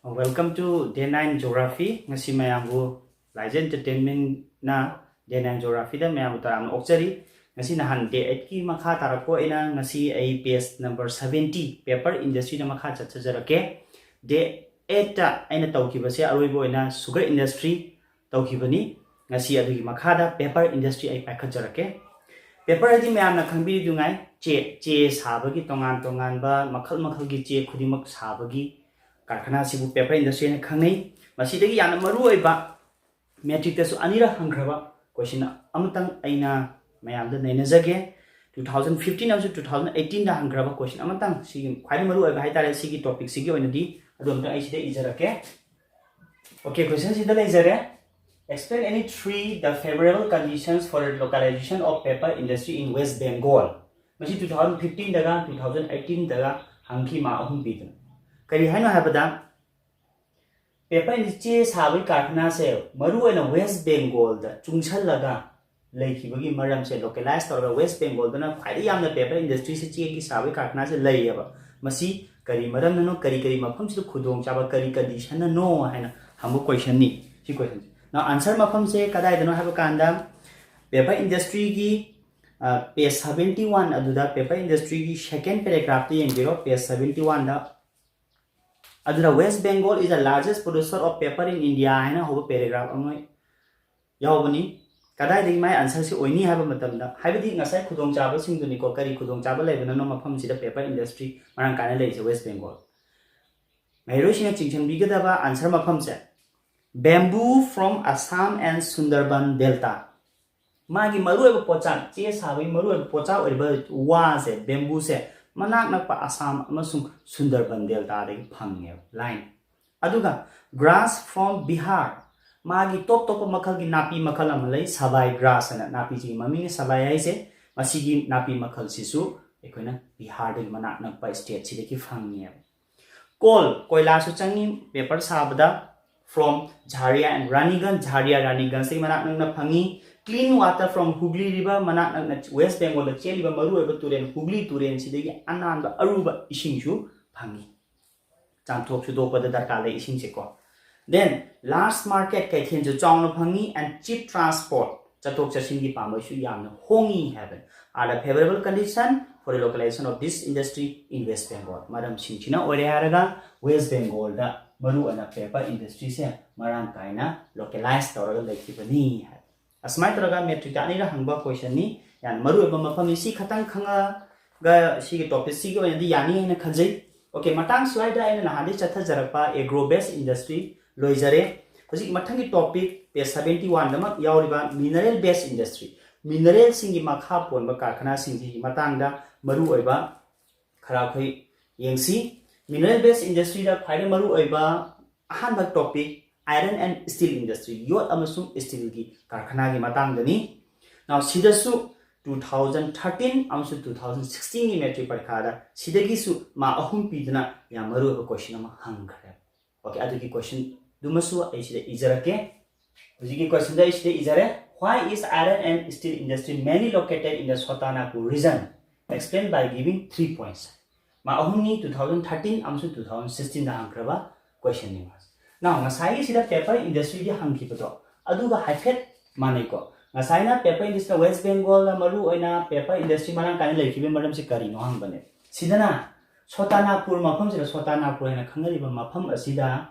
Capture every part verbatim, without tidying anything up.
Welcome to Day nine Geography. ꯉꯁꯤ ꯃꯌꯥꯝꯕꯨ Laija Entertainmentꯅ Day nine Geographyꯗ ꯃꯌꯥꯝꯕꯨ ꯇꯔꯥꯝꯅ ꯑꯣꯛꯆꯔꯤ꯫ ꯉꯁꯤ ꯅꯍꯥꯟ Day eightꯀꯤ ꯃꯈꯥ ꯇꯥꯔꯛꯄ ꯑꯣꯏꯅ ꯉꯁꯤ ꯑꯩ page number seventy, paper industryꯗ ꯃꯈꯥ ꯆꯠꯊꯖꯔꯛꯀꯦ꯫ Day eightꯇ ꯑꯩꯅ ꯇꯧꯈꯤꯕꯁꯦ ꯑꯔꯣꯏꯕ ꯑꯣꯏꯅ sugar industry ꯇꯧꯈꯤꯕꯅꯤ꯫ ꯉꯁꯤ ꯑꯗꯨꯒꯤ ꯃꯈꯥꯗ paper industry ꯑꯩ ꯄꯥꯏꯈꯠꯆꯔꯛꯀꯦ꯫ Paper ꯍꯥꯏꯗꯤ ꯃꯌꯥꯝꯅ ꯈꯪꯕꯤꯔꯤꯗꯨꯉꯥꯏ ꯆꯦ, ꯆꯦ ꯁꯥꯕꯒꯤ ꯇꯣꯉꯥꯟ ꯇꯣꯉꯥꯟꯕ ꯃꯈꯜ ꯃꯈꯜꯒꯤ ꯆꯦ ꯈꯨꯗꯤꯡꯃꯛ ꯁꯥꯕꯒꯤ ꯀꯔꯈꯅꯥꯁꯤꯕꯨ paper industry ꯍꯥꯏꯅ ꯈꯪꯅꯩ꯫ ꯃꯁꯤꯗꯒꯤ ꯌꯥꯝꯅ ꯃꯔꯨꯑꯣꯏꯕ, matricꯇꯁꯨ ꯑꯅꯤꯔꯛ ꯍꯪꯈ꯭ꯔꯕ question ꯑꯃꯇꯪ ꯑꯩꯅ ꯃꯌꯥꯝꯗ ꯅꯩꯅꯖꯒꯦ꯫ Two thousand fifteen ꯑꯃꯁꯨꯡ two thousand eighteenꯗ ꯍꯪꯈ꯭ꯔꯕ question ꯑꯃꯇꯪ, ꯁꯤꯒꯤ ꯈ꯭ꯋꯥꯏꯗꯒꯤ ꯃꯔꯨꯑꯣꯏꯕ ꯍꯥꯏꯇꯥꯔꯦ, ꯁꯤꯒꯤ topicꯁꯤꯒꯤ ꯑꯣꯏꯅꯗꯤ ꯑꯗꯨ ꯑꯝꯇꯪ ꯑꯩ ꯁꯤꯗ ꯏꯖꯔꯛꯀꯦ꯫ Okay, questionꯁꯤꯗ ꯂꯩꯖꯔꯦ꯫ Explain any three the favorable conditions for the localization of paper industry in West Bengal. ꯃꯁꯤ two thousand fifteenꯗꯒ two thousand eighteenꯗꯒ ꯍꯪꯈꯤ, mark ꯑꯍꯨꯝ ꯄꯤꯗꯨꯅ꯫ ꯀꯔꯤ ꯍꯥꯏꯅꯣ ꯍꯥꯏꯕꯗ, paper industry, ꯆꯦ ꯁꯥꯕꯒꯤ ꯀꯔꯈꯅꯥꯁꯦ ꯃꯔꯨꯑꯣꯏꯅ West Bengalꯗ ꯆꯨꯡꯁꯜꯂꯒ ꯂꯩꯈꯤꯕꯒꯤ ꯃꯔꯝꯁꯦ, localize ꯇꯧꯔꯒ West Bengalꯗꯅ ꯈ꯭ꯋꯥꯏꯗꯒꯤ ꯌꯥꯝꯅ paper industryꯁꯦ, ꯆꯦꯒꯤ ꯁꯥꯕꯒꯤ ꯀꯔꯈꯅꯥꯁꯦ ꯂꯩꯌꯦꯕ꯫ ꯃꯁꯤ ꯀꯔꯤ ꯃꯔꯝꯅꯅꯣ, ꯀꯔꯤ ꯀꯔꯤ ꯃꯐꯝꯁꯤꯗ ꯈꯨꯗꯣꯡꯆꯥꯕ, ꯀꯔꯤ conditionꯅꯅꯣ ꯍꯥꯏꯅ ꯍꯪꯕ questionꯅꯤ꯫ ꯁꯤ questionꯁꯦ꯫ Now, answer ꯃꯐꯝꯁꯦ ꯀꯗꯥꯏꯗꯅꯣ ꯍꯥꯏꯕ ꯀꯥꯟꯗ, paper industryꯒꯤ, ꯑ, page seventy one ꯑꯗꯨꯗ, paper industryꯒꯤ second paragraphꯇ ꯌꯦꯡꯕꯤꯔꯣ, page seventy oneꯗ꯫ ꯑꯗꯨꯗ "West Bengal is the largest producer of paper in India" ꯍꯥꯏꯅ ꯍꯧꯕ paragraph ꯑꯃ ꯌꯥꯎꯕꯅꯤ꯫ ꯀꯗꯥꯏꯗꯒꯤ ꯃꯥꯏ answerꯁꯤ ꯑꯣꯏꯅꯤ ꯍꯥꯏꯕ ꯃꯇꯝꯗ, ꯍꯥꯏꯕꯗꯤ ꯉꯁꯥꯏ ꯈꯨꯗꯣꯡꯆꯥꯕꯁꯤꯡꯗꯨꯅꯤꯀꯣ, ꯀꯔꯤ ꯈꯨꯗꯣꯡꯆꯥꯕ ꯂꯩꯕꯅꯅꯣ ꯃꯐꯝꯁꯤꯗ paper industry ꯃꯔꯥꯡ ꯀꯥꯏꯅ ꯂꯩꯔꯤꯁꯦ West Bengal꯫ ꯃꯍꯩꯔꯣꯏꯁꯤꯡꯅ ꯆꯤꯡꯁꯤꯟꯕꯤꯒꯗꯕ answer ꯃꯐꯝꯁꯦ, "Bamboo from Assam and Sundarban Delta"꯫ ꯃꯥꯒꯤ ꯃꯔꯨꯑꯣꯏꯕ ꯄꯣꯠꯆꯥꯛ, ꯆꯦ ꯁꯥꯕꯒꯤ ꯃꯔꯨꯑꯣꯏꯕ ꯄꯣꯠꯆꯥꯛ ꯑꯣꯏꯔꯤꯕ ꯋꯥꯁꯦ, bambooꯁꯦ, ꯃꯅꯥꯛ ꯅꯛꯄ ꯑꯁꯥꯝ ꯑꯃꯁꯨꯡ ꯁꯨꯟꯗꯔꯕꯟ deltaꯗꯒꯤ ꯐꯪꯉꯦꯕ, line꯫ ꯑꯗꯨꯒ grass from Bihar, ꯃꯥꯒꯤ ꯇꯣꯞ ꯇꯣꯞꯄ ꯃꯈꯜꯒꯤ ꯅꯥꯄꯤ ꯃꯈꯜ ꯑꯃ ꯂꯩ, ꯁꯕꯥꯏ grass ꯍꯥꯏꯅ, ꯅꯥꯄꯤꯁꯤꯒꯤ ꯃꯃꯤꯡꯅꯤ ꯁꯕꯥꯏ ꯍꯥꯏꯁꯦ꯫ ꯃꯁꯤꯒꯤ ꯅꯥꯄꯤ ꯃꯈꯜꯁꯤꯁꯨ ꯑꯩꯈꯣꯏꯅ ꯕꯤꯍꯥꯔꯗꯒꯤ, ꯃꯅꯥꯛ ꯅꯛꯄ stateꯁꯤꯗꯒꯤ ꯐꯪꯉꯦꯕ꯫ Coal, ꯀꯣꯏꯂꯥꯁꯨ ꯆꯪꯉꯤ paper ꯁꯥꯕꯗ, from Jharia and Raniganj, Jharia Raniganjꯇꯒꯤ ꯃꯅꯥꯛ ꯅꯛꯅ ꯐꯪꯉꯤ꯫ Clean water from Hooghly River, ꯃꯅꯥꯛ ꯅꯛꯅ West Bengalꯗ ꯆꯦꯜꯂꯤꯕ ꯃꯔꯨꯑꯣꯏꯕ ꯇꯨꯔꯦꯜ ꯍꯨꯒ꯭ꯂꯤ ꯇꯨꯔꯦꯜꯁꯤꯗꯒꯤ ꯑꯅꯥꯟꯕ ꯑꯔꯨꯕ ꯏꯁꯤꯡꯁꯨ ꯐꯪꯉꯤ꯫ ꯆꯥꯝꯊꯣꯛ ꯁꯨꯗꯣꯛꯄꯗ ꯗꯔꯀꯥꯔ ꯂꯩ ꯏꯁꯤꯡꯁꯦꯀꯣ꯫ Then large market, ꯀꯩꯊꯦꯜꯁꯨ ꯆꯥꯎꯅ ꯐꯪꯉꯤ, and cheap transport, ꯆꯠꯊꯣꯛ ꯆꯠꯁꯤꯟꯒꯤ ꯄꯥꯝꯕꯩꯁꯨ ꯌꯥꯝꯅ ꯍꯣꯡꯉꯤ ꯍꯥꯏꯕꯅꯤ꯫ Are the favorable condition for the localization of this industry in West Bengal. ꯃꯔꯝꯁꯤꯡꯁꯤꯅ ꯑꯣꯏꯔꯦ ꯍꯥꯏꯔꯒ West Bengalꯗ ꯃꯔꯨ ꯑꯣꯏꯅ paper industryꯁꯦ ꯃꯔꯥꯡ ꯀꯥꯏꯅ localize ꯇꯧꯔꯒ ꯂꯩꯈꯤꯕꯅꯤ ꯍꯥꯏ꯫ ꯑꯁꯨꯃꯥꯏꯅ ꯇꯧꯔꯒ matricꯇ ꯑꯅꯤꯔꯛ ꯍꯪꯕ questionꯅꯤ꯫ ꯌꯥꯝ ꯃꯔꯨ ꯑꯣꯏꯕ ꯃꯐꯝꯅꯤ꯫ ꯁꯤ ꯈꯇꯪ ꯈꯪꯉꯒ ꯁꯤꯒꯤ topicꯁꯤꯒꯤ ꯑꯣꯏꯅꯗꯤ ꯌꯥꯅꯤ ꯍꯥꯏꯅ ꯈꯟꯖꯩ꯫ Okay, ꯃꯇꯥꯡ ꯁ꯭ꯋꯥꯏꯗ ꯑꯩꯅ ꯅꯍꯥꯟꯗꯩ ꯆꯠꯊꯖꯔꯛꯄ agro based industry ꯂꯣꯏꯖꯔꯦ꯫ ꯍꯧꯖꯤꯛ ꯃꯊꯪꯒꯤ topic page seventy oneꯗꯃꯛ ꯌꯥꯎꯔꯤꯕ mineral based industry, mineralꯁꯤꯡꯒꯤ ꯃꯈꯥ ꯄꯣꯟꯕ ꯀꯥꯔꯈꯅꯥꯁꯤꯡꯁꯤꯒꯤ ꯃꯇꯥꯡꯗ ꯃꯔꯨꯑꯣꯏꯕ ꯈꯔ ꯑꯩꯈꯣꯏ ꯌꯦꯡꯁꯤ꯫ Mineral based industryꯗ ꯈ꯭ꯋꯥꯏꯗꯒꯤ ꯃꯔꯨꯑꯣꯏꯕ ꯑꯍꯥꯟꯕ topic iron and steel industry, ꯌꯣꯠ ꯑꯃꯁꯨꯡ steelꯒꯤ ꯀꯥꯔꯈꯅꯥꯒꯤ ꯃꯇꯥꯡꯗꯅꯤ꯫ Now ꯁꯤꯗꯁꯨ two thousand thirteen ꯑꯃꯁꯨꯡ two thousand sixteenꯒꯤ matric ꯄꯔꯤꯈꯥꯗ ꯁꯤꯗꯒꯤꯁꯨ mark ꯑꯍꯨꯝ ꯄꯤꯗꯨꯅ ꯌꯥꯝ ꯃꯔꯨꯑꯣꯏꯕ question ꯑꯃ ꯍꯪꯈ꯭ꯔꯦ꯫ Okay, ꯑꯗꯨꯒꯤ questionꯗꯨꯃꯁꯨ ꯑꯩ ꯁꯤꯗ ꯏꯖꯔꯛꯀꯦ꯫ ꯍꯧꯖꯤꯛꯀꯤ questionꯗ ꯑꯩ ꯁꯤꯗ ꯏꯖꯔꯦ, "Why is iron and steel industry mainly located in the Chotanagpur region? Explain by giving three points." Mark ꯑꯍꯨꯝꯅꯤ, two thousand thirteen ꯑꯃꯁꯨꯡ two thousand sixteenꯗ ꯍꯪꯈ꯭ꯔꯕ questionꯅꯤ ꯃꯥꯁꯦ꯫ Now ꯉꯁꯥꯏꯒꯤ ꯁꯤꯗ paper industryꯒꯤ ꯍꯪꯈꯤꯕꯗꯣ ꯑꯗꯨꯒ ꯍꯥꯏꯐꯦꯠ ꯃꯥꯟꯅꯩꯀꯣ꯫ ꯉꯁꯥꯏꯅ paper industry, West Bengalꯗ ꯃꯔꯨ ꯑꯣꯏꯅ paper industry ꯃꯔꯥꯡ ꯀꯥꯏꯅ ꯂꯩꯈꯤꯕꯒꯤ ꯃꯔꯝꯁꯤ ꯀꯔꯤꯅꯣ ꯍꯪꯕꯅꯦ꯫ ꯁꯤꯗꯅ ꯁꯣꯇꯥꯅꯥꯒꯄꯨꯔ, ꯃꯐꯝꯁꯤꯗ ꯁꯣꯇꯥꯅꯥꯒꯄꯨꯔ ꯍꯥꯏꯅ ꯈꯪꯅꯔꯤꯕ ꯃꯐꯝ ꯑꯁꯤꯗ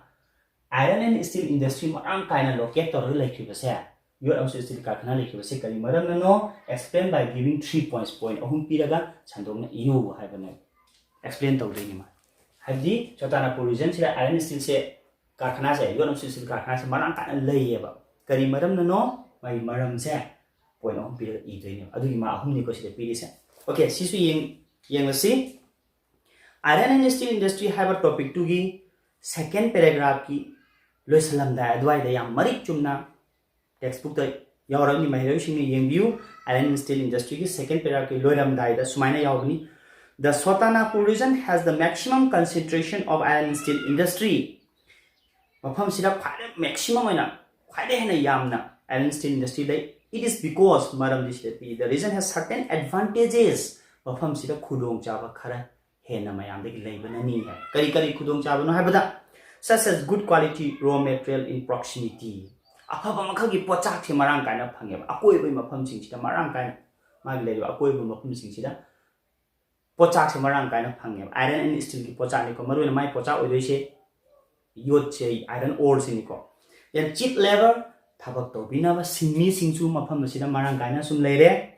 iron and steel industry ꯃꯔꯥꯡ ꯀꯥꯏꯅ locate ꯇꯧꯔꯒ ꯂꯩꯈꯤꯕꯁꯦ, ꯌꯣꯠ ꯑꯃꯁꯨꯡ steel ꯀꯥꯔꯈꯅꯥ ꯂꯩꯈꯤꯕꯁꯦ ꯀꯔꯤ ꯃꯔꯝꯅꯅꯣ? Explain by giving three points, point ꯑꯍꯨꯝ ꯄꯤꯔꯒ ꯁꯟꯗꯣꯛꯅ ꯏꯌꯨ ꯍꯥꯏꯕꯅꯦ꯫ Explain ꯇꯧꯗꯣꯏꯅꯤ ꯃꯥ꯫ ꯍꯥꯏꯕꯗꯤ ꯁꯣꯇꯥꯅꯥꯒꯄꯨꯔ regionꯁꯤꯗ iron steelꯁꯦ, ꯀꯥꯔꯈꯅꯥꯁꯦ, ꯌꯣꯠ ꯑꯃꯁꯨꯡ steel ꯀꯥꯔꯈꯅꯥꯁꯦ ꯃꯔꯥꯡ ꯀꯥꯏꯅ ꯂꯩꯌꯦꯕ꯫ ꯀꯔꯤ ꯃꯔꯝꯅꯅꯣ? ꯃꯥꯒꯤ ꯃꯔꯝꯁꯦ point ꯑꯍꯨꯝ ꯄꯤꯔꯒ ꯏꯗꯣꯏꯅꯦꯕ꯫ ꯑꯗꯨꯒꯤ mark ꯑꯍꯨꯝꯅꯤꯀꯣ ꯁꯤꯗ ꯄꯤꯔꯤꯁꯦ꯫ Okay, ꯁꯤꯁꯨ ꯌꯦꯡ-, ꯌꯦꯡꯂꯁꯤ꯫ Iron and steel industry ꯍꯥꯏꯕ topicꯇꯨꯒꯤ second paragraphꯀꯤ ꯂꯣꯏꯁꯤꯜꯂꯝꯗꯥꯏ ꯑꯗꯨꯋꯥꯏꯗ ꯌꯥꯝ ꯃꯔꯤꯛ ꯆꯨꯝꯅ textbookꯇ ꯌꯥꯎꯔꯕꯅꯤ, ꯃꯍꯩꯔꯣꯏꯁꯤꯡꯅ ꯌꯦꯡꯕꯤꯌꯨ꯫ Iron and steel industryꯒꯤ second paragraphꯀꯤ ꯂꯣꯏꯔꯝꯗꯥꯏꯗ ꯁꯨꯃꯥꯏꯅ ꯌꯥꯎꯕꯅꯤ, "The Chotanagpur region has the maximum concentration of iron and steel industry." ꯃꯐꯝꯁꯤꯗ ꯈ꯭ꯋꯥꯏꯗꯩ maximum ꯑꯣꯏꯅ, ꯈ꯭ꯋꯥꯏꯗꯩ ꯍꯦꯟꯅ ꯌꯥꯝꯅ iron steel industry ꯂꯩ꯫ It is because, ꯃꯔꯝꯗꯤ ꯁꯤꯗ ꯄꯤ, "The region has certain advantages." ꯃꯐꯝꯁꯤꯗ ꯈꯨꯗꯣꯡꯆꯥꯕ ꯈꯔ ꯍꯦꯟꯅ ꯃꯌꯥꯝꯗꯒꯤ ꯂꯩꯕꯅꯅꯤ ꯍꯥꯏ꯫ ꯀꯔꯤ ꯀꯔꯤ ꯈꯨꯗꯣꯡꯆꯥꯕꯅꯣ ꯍꯥꯏꯕꯗ, such as good quality raw material in proximity, ꯑꯐꯕ ꯃꯈꯜꯒꯤ ꯄꯣꯠꯆꯥꯛꯁꯦ ꯃꯔꯥꯡ ꯀꯥꯏꯅ ꯐꯪꯉꯦꯕ꯫ ꯑꯀꯣꯏꯕꯒꯤ ꯃꯐꯝꯁꯤꯡꯁꯤꯗ ꯃꯔꯥꯡ ꯀꯥꯏꯅ, ꯃꯥꯒꯤ ꯂꯩꯔꯤꯕ ꯑꯀꯣꯏꯕ ꯃꯐꯝꯁꯤꯡꯁꯤꯗ ꯄꯣꯠꯆꯥꯛꯁꯦ ꯃꯔꯥꯡ ꯀꯥꯏꯅ ꯐꯪꯉꯦꯕ꯫ Iron and steelꯒꯤ ꯄꯣꯠꯆꯥꯛꯅꯤꯀꯣ, ꯃꯔꯨꯑꯣꯏꯅ ꯃꯥꯏ ꯄꯣꯠꯆꯥꯛ ꯑꯣꯏꯗꯣꯏꯁꯦ ꯌꯣꯠꯁꯦ, iron oreꯁꯤꯅꯤꯀꯣ꯫ Then cheap labor, ꯊꯕꯛ ꯇꯧꯕꯤꯅꯕ ꯁꯤꯟꯃꯤꯁꯤꯡꯁꯨ ꯃꯐꯝ ꯑꯁꯤꯗ ꯃꯔꯥꯡ ꯀꯥꯏꯅ ꯁꯨꯝ ꯂꯩꯔꯦ꯫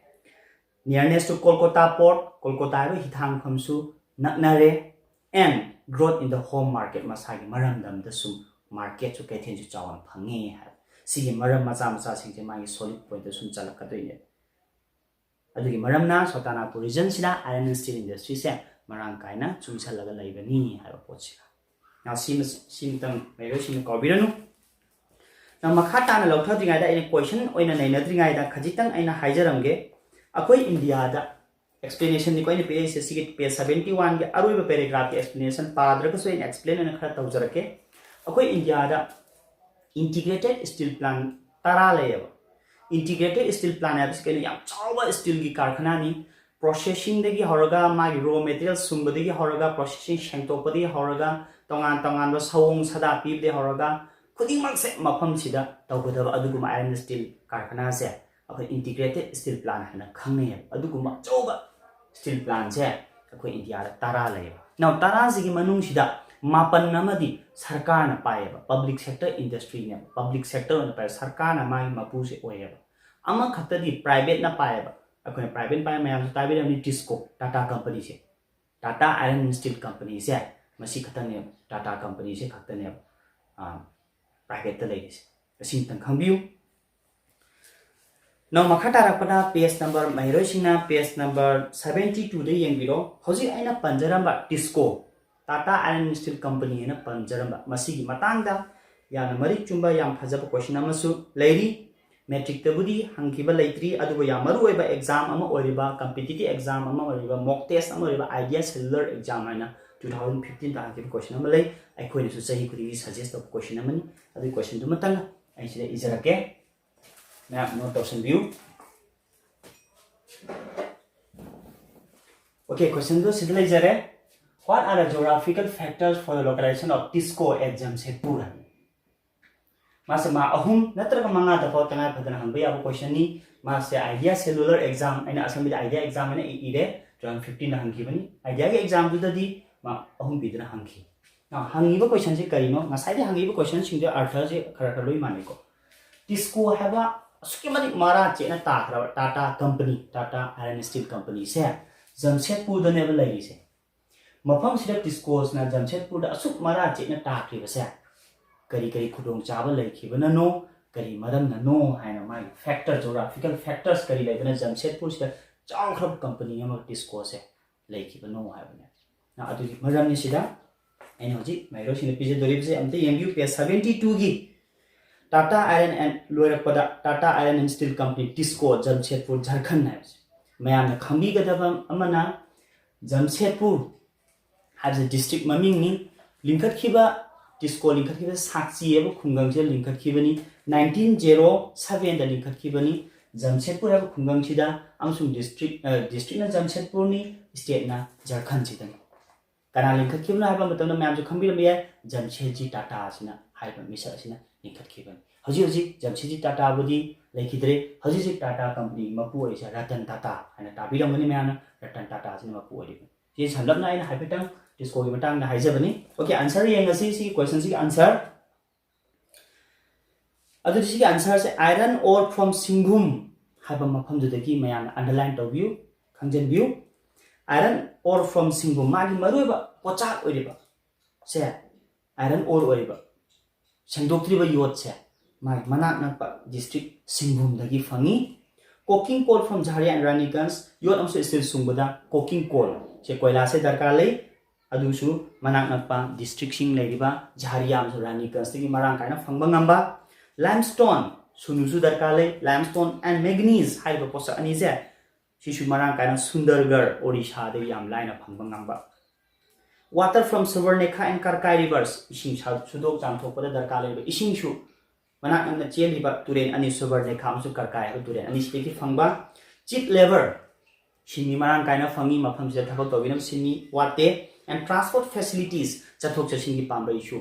Nearness to Kolkata port, ꯀꯣꯜꯀꯣꯇꯥ ꯍꯥꯏꯕ ꯍꯤꯊꯥꯡꯐꯝꯁꯨ ꯅꯛꯅꯔꯦ꯫ And growth in the home market, ꯃꯁꯥꯒꯤ ꯃꯔꯝꯗꯝꯗ ꯁꯨꯝ marketꯁꯨ, ꯀꯩꯊꯦꯜꯁꯨ ꯆꯥꯎꯅ ꯐꯪꯉꯦ ꯍꯥꯏꯕ꯫ ꯁꯤꯒꯤ ꯃꯔꯝ ꯃꯆꯥ ꯃꯆꯥꯁꯤꯡꯁꯦ ꯃꯥꯒꯤ solid pointꯇ ꯁꯨꯝ ꯆꯠꯂꯛꯀꯗꯣꯏꯅꯦꯕ꯫ ꯑꯗꯨꯒꯤ ꯃꯔꯝꯅ ꯁꯣꯇꯥꯅꯥꯒꯄꯨꯔ regionꯁꯤꯗ iron and steel industryꯁꯦ ꯃꯔꯥꯡ ꯀꯥꯏꯅ ꯆꯨꯡꯁꯜꯂꯒ ꯂꯩꯕꯅꯤ ꯍꯥꯏꯕ ꯄꯣꯠꯁꯤꯒ꯫ Now ꯁꯤꯃ, ꯁꯤꯃꯇꯪ ꯃꯍꯩꯔꯣꯏꯁꯤꯡꯅ ꯀꯥꯎꯕꯤꯔꯅꯨ꯫ Now ꯃꯈꯥ ꯇꯥꯅ ꯂꯧꯊꯗ꯭ꯔꯤꯉꯩꯗ, ꯑꯩꯅ question ꯑꯣꯏꯅ ꯅꯩꯅꯗ꯭ꯔꯤꯉꯩꯗ ꯈꯖꯤꯛꯇꯪ ꯑꯩꯅ ꯍꯥꯏꯖꯔꯝꯒꯦ꯫ ꯑꯩꯈꯣꯏ ꯏꯟꯗꯤꯌꯥꯗ, explanationꯅꯤꯀꯣ ꯑꯩꯅ ꯄꯤꯔꯛꯏꯁꯦ, ꯁꯤꯒꯤ page seventy oneꯒꯤ ꯑꯔꯣꯏꯕ paragraphꯀꯤ explanation ꯄꯥꯗ꯭ꯔꯒꯁꯨ ꯑꯩꯅ explain ꯑꯣꯏꯅ ꯈꯔ ꯇꯧꯖꯔꯛꯀꯦ꯫ ꯑꯩꯈꯣꯏ ꯏꯟꯗꯤꯌꯥꯗ integrated steel plant ꯇꯔꯥ ꯂꯩꯌꯦꯕ꯫ Integrated steel plant ꯍꯥꯏꯕꯁꯤ ꯀꯩꯅꯣ? ꯌꯥꯝ ꯆꯥꯎꯕ steelꯒꯤ ꯀꯔꯈꯅꯥꯅꯤ꯫ Processingꯗꯒꯤ ꯍꯧꯔꯒ, ꯃꯥꯒꯤ raw material ꯁꯨꯡꯕꯗꯒꯤ ꯍꯧꯔꯒ, processing ꯁꯦꯡꯗꯣꯛꯄꯗꯒꯤ ꯍꯧꯔꯒ, ꯇꯣꯉꯥꯟ ꯇꯣꯉꯥꯟꯕ ꯁꯑꯣꯡ ꯁꯥꯗꯥ ꯄꯤꯕꯗꯒꯤ ꯍꯧꯔꯒ, ꯈꯨꯗꯤꯡꯃꯛꯁꯦ ꯃꯐꯝꯁꯤꯗ ꯇꯧꯒꯗꯕ ꯑꯗꯨꯒꯨꯝꯕ iron steel ꯀꯔꯈꯅꯥꯁꯦ ꯑꯩꯈꯣꯏ integrated steel plant ꯍꯥꯏꯅ ꯈꯪꯅꯩꯌꯦꯕ꯫ ꯑꯗꯨꯒꯨꯝꯕ ꯑꯆꯧꯕ steel plantꯁꯦ ꯑꯩꯈꯣꯏ ꯏꯟꯗꯤꯌꯥꯗ ꯇꯔꯥ ꯂꯩꯌꯦꯕ꯫ Now ꯇꯔꯥꯁꯤꯒꯤ ꯃꯅꯨꯡꯁꯤꯗ ꯃꯥꯄꯟ ꯑꯃꯗꯤ ꯁꯔꯀꯥꯔꯅ ꯄꯥꯏꯌꯦꯕ, public sector industryꯅꯦꯕ, public sector ꯑꯣꯏꯅ ꯄꯥꯏ, ꯁꯔꯀꯥꯔꯅ ꯃꯥꯒꯤ ꯃꯄꯨꯁꯦ ꯑꯣꯏꯌꯦꯕ꯫ ꯑꯃꯈꯛꯇꯗꯤ privateꯅ ꯄꯥꯏꯌꯦꯕ꯫ ꯑꯩꯈꯣꯏꯅ private ꯄꯥꯏ, ꯃꯌꯥꯝꯁꯨ ꯇꯥꯕꯤꯔꯝꯅꯤ, TISCO, Tata Companyꯁꯦ, Tata Iron Steel Companyꯁꯦ, ꯃꯁꯤ ꯈꯛꯇꯅꯦꯕ, Tata Companyꯁꯦ ꯈꯛꯇꯅꯦꯕ privateꯇ ꯂꯩꯔꯤꯁꯦ꯫ ꯑꯁꯤꯃꯇꯪ ꯈꯪꯕꯤꯌꯨ꯫ Now ꯃꯈꯥ ꯇꯥꯔꯛꯄꯗ page number, ꯃꯍꯩꯔꯣꯏꯁꯤꯡꯅ page number seventy twoꯗ ꯌꯦꯡꯕꯤꯔꯣ꯫ ꯍꯧꯖꯤꯛ ꯑꯩꯅ ꯄꯟꯖꯔꯝꯕ TISCO, Tata Iron Steel Company ꯍꯥꯏꯅ ꯄꯟꯖꯔꯝꯕ, ꯃꯁꯤꯒꯤ ꯃꯇꯥꯡꯗ ꯌꯥꯝꯅ ꯃꯔꯤꯛ ꯆꯨꯝꯕ, ꯌꯥꯝ ꯐꯖꯕ question ꯑꯃꯁꯨ ꯂꯩꯔꯤ꯫ Matricꯇꯕꯨꯗꯤ ꯍꯪꯈꯤꯕ ꯂꯩꯇ꯭ꯔꯤ, ꯑꯗꯨꯕꯨ ꯌꯥꯝ ꯃꯔꯨ ꯑꯣꯏꯕ exam ꯑꯃ ꯑꯣꯏꯔꯤꯕ, competitive exam ꯑꯃ ꯑꯣꯏꯔꯤꯕ, mock test ꯑꯃ ꯑꯣꯏꯔꯤꯕ Idea Cellular Exam ꯍꯥꯏꯅ two thousand fifteenꯗ ꯍꯪꯈꯤꯕ question ꯑꯃ ꯂꯩ꯫ ꯑꯩꯈꯣꯏꯅꯁꯨ ꯆꯍꯤ ꯈꯨꯗꯤꯡꯒꯤ suggest ꯇꯧꯕ question ꯑꯃꯅꯤ꯫ ꯑꯗꯨꯒꯤ questionꯗꯨꯃꯇꯪ ꯑꯩ ꯁꯤꯗ ꯏꯖꯔꯛꯀꯦ, ꯃꯌꯥꯝ note ꯇꯧꯁꯟꯕꯤꯌꯨ꯫ Okay, questionꯗꯨ ꯁꯤꯗ ꯂꯩꯖꯔꯦ꯫ What are the geographical factors for the localization of TISCO at Jamshedpur? ꯍꯥꯏꯕꯅꯤ꯫ ꯃꯥꯁꯦ ꯃꯥ ꯑꯍꯨꯝ ꯅꯠꯇ꯭ꯔꯒ ꯃꯉꯥꯗ ꯐꯥꯎ ꯇꯉꯥꯏ ꯐꯗꯅ ꯍꯪꯕ ꯌꯥꯕ ꯀꯣꯏꯁꯟꯅꯤ꯫ ꯃꯥꯁꯦ ꯑꯥꯏꯗꯤꯌꯥ ꯁꯦꯂꯨꯂꯔ ꯑꯦꯛꯖꯥꯝ, ꯑꯩꯅ ꯑꯁꯝꯕꯤꯗ ꯑꯥꯏꯗꯤꯌꯥ ꯑꯦꯛꯖꯥꯝ ꯍꯥꯏꯅ ꯏ- ꯏꯔꯦ, ꯇꯨ ꯊꯥꯎꯖꯟ ꯐꯤꯐꯇꯤꯟꯗ ꯍꯪꯈꯤꯕꯅꯤ꯫ ꯑꯥꯏꯗꯤꯌꯥꯒꯤ ꯑꯦꯛꯖꯥꯝꯗꯨꯗꯗꯤ ꯃꯥ ꯑꯍꯨꯝ ꯄꯤꯗꯨꯅ ꯍꯪꯈꯤ꯫ ꯅꯥꯎ, ꯍꯪꯉꯤꯕ ꯀꯣꯏꯁꯟꯁꯤ ꯀꯔꯤꯅꯣ? ꯉꯁꯥꯏꯗꯤ ꯍꯪꯉꯤꯕ ꯀꯣꯏꯁꯟꯁꯤꯡꯗꯨ ꯑꯥꯔꯊꯁꯦ ꯈꯔ ꯈꯔ ꯂꯣꯏ ꯃꯥꯟꯅꯩꯀꯣ꯫ ꯇꯤꯁꯀꯣ ꯍꯥꯏꯕ ꯑꯁꯨꯛꯀꯤ ꯃꯇꯤꯛ ꯃꯔꯥ ꯆꯦꯠꯅ ꯇꯥꯈ꯭ꯔꯕ Tata company, Tata iron steel ꯀꯝꯄꯅꯤꯁꯦ ꯖꯝꯁꯦꯗꯄꯨꯔꯗꯅꯦꯕ ꯂꯩꯔꯤꯁꯦ꯫ ꯃꯐꯝꯁꯤꯗ ꯇꯤꯁꯀꯣꯁꯤꯅ ꯖꯝꯁꯦꯗꯄꯨꯔꯗ ꯑꯁꯨꯛ ꯃꯔꯥ ꯆꯦꯠꯅ ꯇꯥꯈ꯭ꯔꯤꯕꯁꯦ ꯀꯔꯤ ꯀꯔꯤ ꯈꯨꯗꯣꯡꯆꯥꯕ ꯂꯩꯈꯤꯕꯅꯅꯣ, ꯀꯔꯤ ꯃꯔꯝꯅꯅꯣ ꯍꯥꯏꯅ ꯃꯥꯒꯤ ꯐꯦꯛꯇꯔ, ꯖꯣꯒ꯭ꯔꯥꯐꯤꯀꯦꯜ ꯐꯦꯛꯇꯔꯁ ꯀꯔꯤ ꯂꯩꯕꯅ ꯖꯝꯁꯦꯗꯄꯨꯔꯁꯤꯗ ꯆꯥꯎꯈ꯭ꯔꯕ ꯀꯝꯄꯅꯤ ꯑꯃ ꯇꯤꯁꯀꯣꯁꯦ ꯂꯩꯈꯤꯕꯅꯣ ꯍꯥꯏꯕꯅꯦ꯫ ꯑꯗꯨꯒꯤ ꯃꯔꯝꯅꯤ ꯁꯤꯗ ꯑꯩꯅ ꯍꯧꯖꯤꯛ ꯃꯍꯩꯔꯣꯏꯁꯤꯡꯗ ꯄꯤꯖꯗꯣꯔꯤꯕꯁꯦ ꯑꯝꯇ ꯌꯦꯡꯕꯤꯌꯨ, ꯄꯦꯖ ꯁꯚꯦꯟꯇꯤ ꯇꯨꯒꯤ ꯇꯥꯇꯥ ꯑꯥꯏꯔꯟ ꯑꯦꯟ ꯂꯣꯏꯔꯛꯄꯗ Tata iron and steel company Tisco Jamshedpur ꯖꯔꯈꯟ ꯍꯥꯏꯕꯁꯦ꯫ ꯃꯌꯥꯝꯅ ꯈꯪꯕꯤꯒꯗꯕ ꯑꯃꯅ ꯖꯝꯁꯦꯗꯄꯨꯔ ꯍꯥꯏꯕꯁꯦ ꯗꯤꯁꯇ꯭ꯔꯤꯛ ꯃꯃꯤꯡꯅꯤ꯫ ꯂꯤꯡꯈꯠꯈꯤꯕ, ꯇꯤꯁꯀꯣ ꯂꯤꯡꯈꯠꯈꯤꯕ ꯁꯥꯛꯆꯤ ꯍꯥꯏꯕ ꯈꯨꯡꯒꯪꯁꯤꯗ ꯂꯤꯡꯈꯠꯈꯤꯕꯅꯤ, ꯅꯥꯏꯟꯇꯤꯟ ꯖꯦꯔꯣ ꯁꯚꯦꯟꯗ ꯂꯤꯡꯈꯠꯈꯤꯕꯅꯤ꯫ ꯖꯝꯁꯦꯗꯄꯨꯔ ꯍꯥꯏꯕ ꯈꯨꯡꯒꯪꯁꯤꯗ ꯑꯃꯁꯨꯡ ꯗꯤꯁꯇ꯭ꯔꯤꯛ, ꯑ, ꯗꯤꯁꯇ꯭ꯔꯤꯛꯅ ꯖꯝꯁꯦꯗꯄꯨꯔꯅꯤ, ꯁ꯭ꯇꯦꯠꯅ ꯖꯔꯈꯟꯁꯤꯗꯅꯤ꯫ ꯀꯅꯥ ꯂꯤꯡꯈꯠꯈꯤꯕꯅꯣ ꯍꯥꯏꯕ ꯃꯇꯝꯗ ꯃꯌꯥꯝꯁꯨ ꯈꯪꯕꯤꯔꯝꯕ ꯌꯥꯏ, ꯖꯝꯁꯦꯗꯖꯤ ꯇꯥꯇꯥ ꯑꯁꯤꯅ ꯍꯥꯏꯔꯤꯕ ꯃꯤꯁꯛ ꯑꯁꯤꯅ ꯂꯤꯡꯈꯠꯈꯤꯕꯅꯤ꯫ ꯍꯧꯖꯤꯛ ꯍꯧꯖꯤꯛ ꯖꯝꯁꯦꯗꯖꯤ ꯇꯥꯇꯥꯕꯨꯗꯤ ꯂꯩꯈꯤꯗ꯭ꯔꯦ꯫ ꯍꯧꯖꯤꯛ ꯍꯧꯖꯤꯛ ꯇꯥꯇꯥ ꯀꯝꯄꯅꯤ ꯃꯄꯨ ꯑꯣꯏꯔꯤꯁꯦ ꯔꯇꯟ ꯇꯥꯇꯥ ꯍꯥꯏꯅ ꯇꯥꯕꯤꯔꯝꯒꯅꯤ ꯃꯌꯥꯝꯅ, ꯔꯇꯟ ꯇꯥꯇꯥ ꯑꯁꯤꯅ ꯃꯄꯨ ꯑꯣꯏꯔꯤꯕꯅꯤ꯫ ꯁꯤ ꯁꯝꯂꯞꯅ ꯑꯩꯅ ꯍꯥꯏꯐꯦꯠꯇꯪ ꯇꯤꯁꯀꯣꯒꯤ ꯃꯇꯥꯡꯗ ꯍꯥꯏꯖꯕꯅꯤ꯫ ꯑꯣꯀꯦ, ꯑꯟꯁꯔ ꯌꯦꯡꯉꯁꯤ꯫ ꯁꯤꯒꯤ ꯀꯣꯏꯁꯟꯁꯤꯒꯤ ꯑꯟꯁꯔ, ꯑꯗꯨꯗꯤ ꯁꯤꯒꯤ ꯑꯟꯁꯔꯁꯦ iron ore from ꯁꯤꯡꯒꯨꯝ ꯍꯥꯏꯕ ꯃꯐꯝꯗꯨꯗꯒꯤ ꯃꯌꯥꯝꯅ ꯑꯟꯗꯔꯂꯥꯏꯟ ꯇꯧꯕꯤꯌꯨ, ꯈꯪꯖꯤꯟꯕꯤꯌꯨ꯫ Iron ore from ꯁꯤꯡꯒꯨꯝ, ꯃꯥꯒꯤ ꯃꯔꯨꯑꯣꯏꯕ ꯄꯣꯠꯆꯥꯛ ꯑꯣꯏꯔꯤꯕ ꯁꯦ iron ore ꯑꯣꯏꯔꯤꯕ ꯁꯦꯡꯗꯣꯛꯇ꯭ꯔꯤꯕ ꯌꯣꯠꯁꯦ ꯃꯥꯒꯤ ꯃꯅꯥꯛ ꯅꯛꯄ ꯗꯤꯁꯇ꯭ꯔꯤꯛ ꯁꯤꯡꯒꯨꯝꯗꯒꯤ ꯐꯪꯉꯤ꯫ Coking coal from Jharia and Raniganj, ꯌꯣꯠ ꯑꯃꯁꯨꯡ ꯁ꯭ꯇꯤꯜ ꯁꯨꯡꯕꯗ coking coal ꯁꯦ, ꯀꯣꯏꯂꯥꯁꯦ ꯗꯔꯀꯥꯔ ꯂꯩ꯫ ꯑꯗꯨꯁꯨ ꯃꯅꯥꯛ ꯅꯛꯄ ꯗꯤꯁꯇ꯭ꯔꯤꯛꯁꯤꯡ ꯂꯩꯔꯤꯕ ꯖꯍꯥꯔꯤꯌꯥ ꯑꯃꯁꯨꯡ ꯔꯥꯅꯤꯒꯟꯖꯇꯒꯤ ꯃꯔꯥꯡ ꯀꯥꯏꯅ ꯐꯪꯕ ꯉꯝꯕ꯫ Limestone, ꯁꯨꯅꯨꯁꯨ ꯗꯔꯀꯥꯔ ꯂꯩ꯫ Limestone and manganese ꯍꯥꯏꯔꯤꯕ ꯄꯣꯠꯁꯛ ꯑꯅꯤꯁꯦ, ꯁꯤꯁꯨ ꯃꯔꯥꯡ ꯀꯥꯏꯅ ꯁꯨꯟꯗꯔꯒꯔ, ꯑꯣꯔꯤꯁꯥꯗꯒꯤ ꯌꯥꯝ ꯂꯥꯏꯅ ꯐꯪꯕ ꯉꯝꯕ꯫ Water from Subarnakha and Karkai rivers, ꯏꯁꯤꯡ ꯁ-, ꯁꯨꯗꯣꯛ ꯆꯥꯝꯊꯣꯛꯄꯗ ꯗꯔꯀꯥꯔ ꯂꯩꯕ ꯏꯁꯤꯡꯁꯨ ꯃꯅꯥꯛ ꯅꯛꯅ ꯆꯦꯜꯂꯤꯕ ꯇꯨꯔꯦꯜ ꯑꯅꯤ, ꯁꯨꯕꯔꯅꯦꯈꯥ ꯑꯃꯁꯨꯡ ꯀꯔꯀꯥꯏ ꯍꯥꯏꯕ ꯇꯨꯔꯦꯜ ꯑꯅꯤꯁꯤꯗꯒꯤ ꯐꯪꯕ꯫ Cheap labour, ꯁꯤꯟꯃꯤ ꯃꯔꯥꯡ ꯀꯥꯏꯅ ꯐꯪꯉꯤ, ꯃꯐꯝꯁꯤꯗ ꯊꯕꯛ ꯇꯧꯕꯤꯅꯕ ꯁꯤꯟꯃꯤ ꯋꯥꯠꯇꯦ꯫ And transport facilities, ꯆꯠꯊꯣꯛ ꯆꯠꯁꯤꯟꯒꯤ ꯄꯥꯝꯕꯩꯁꯨ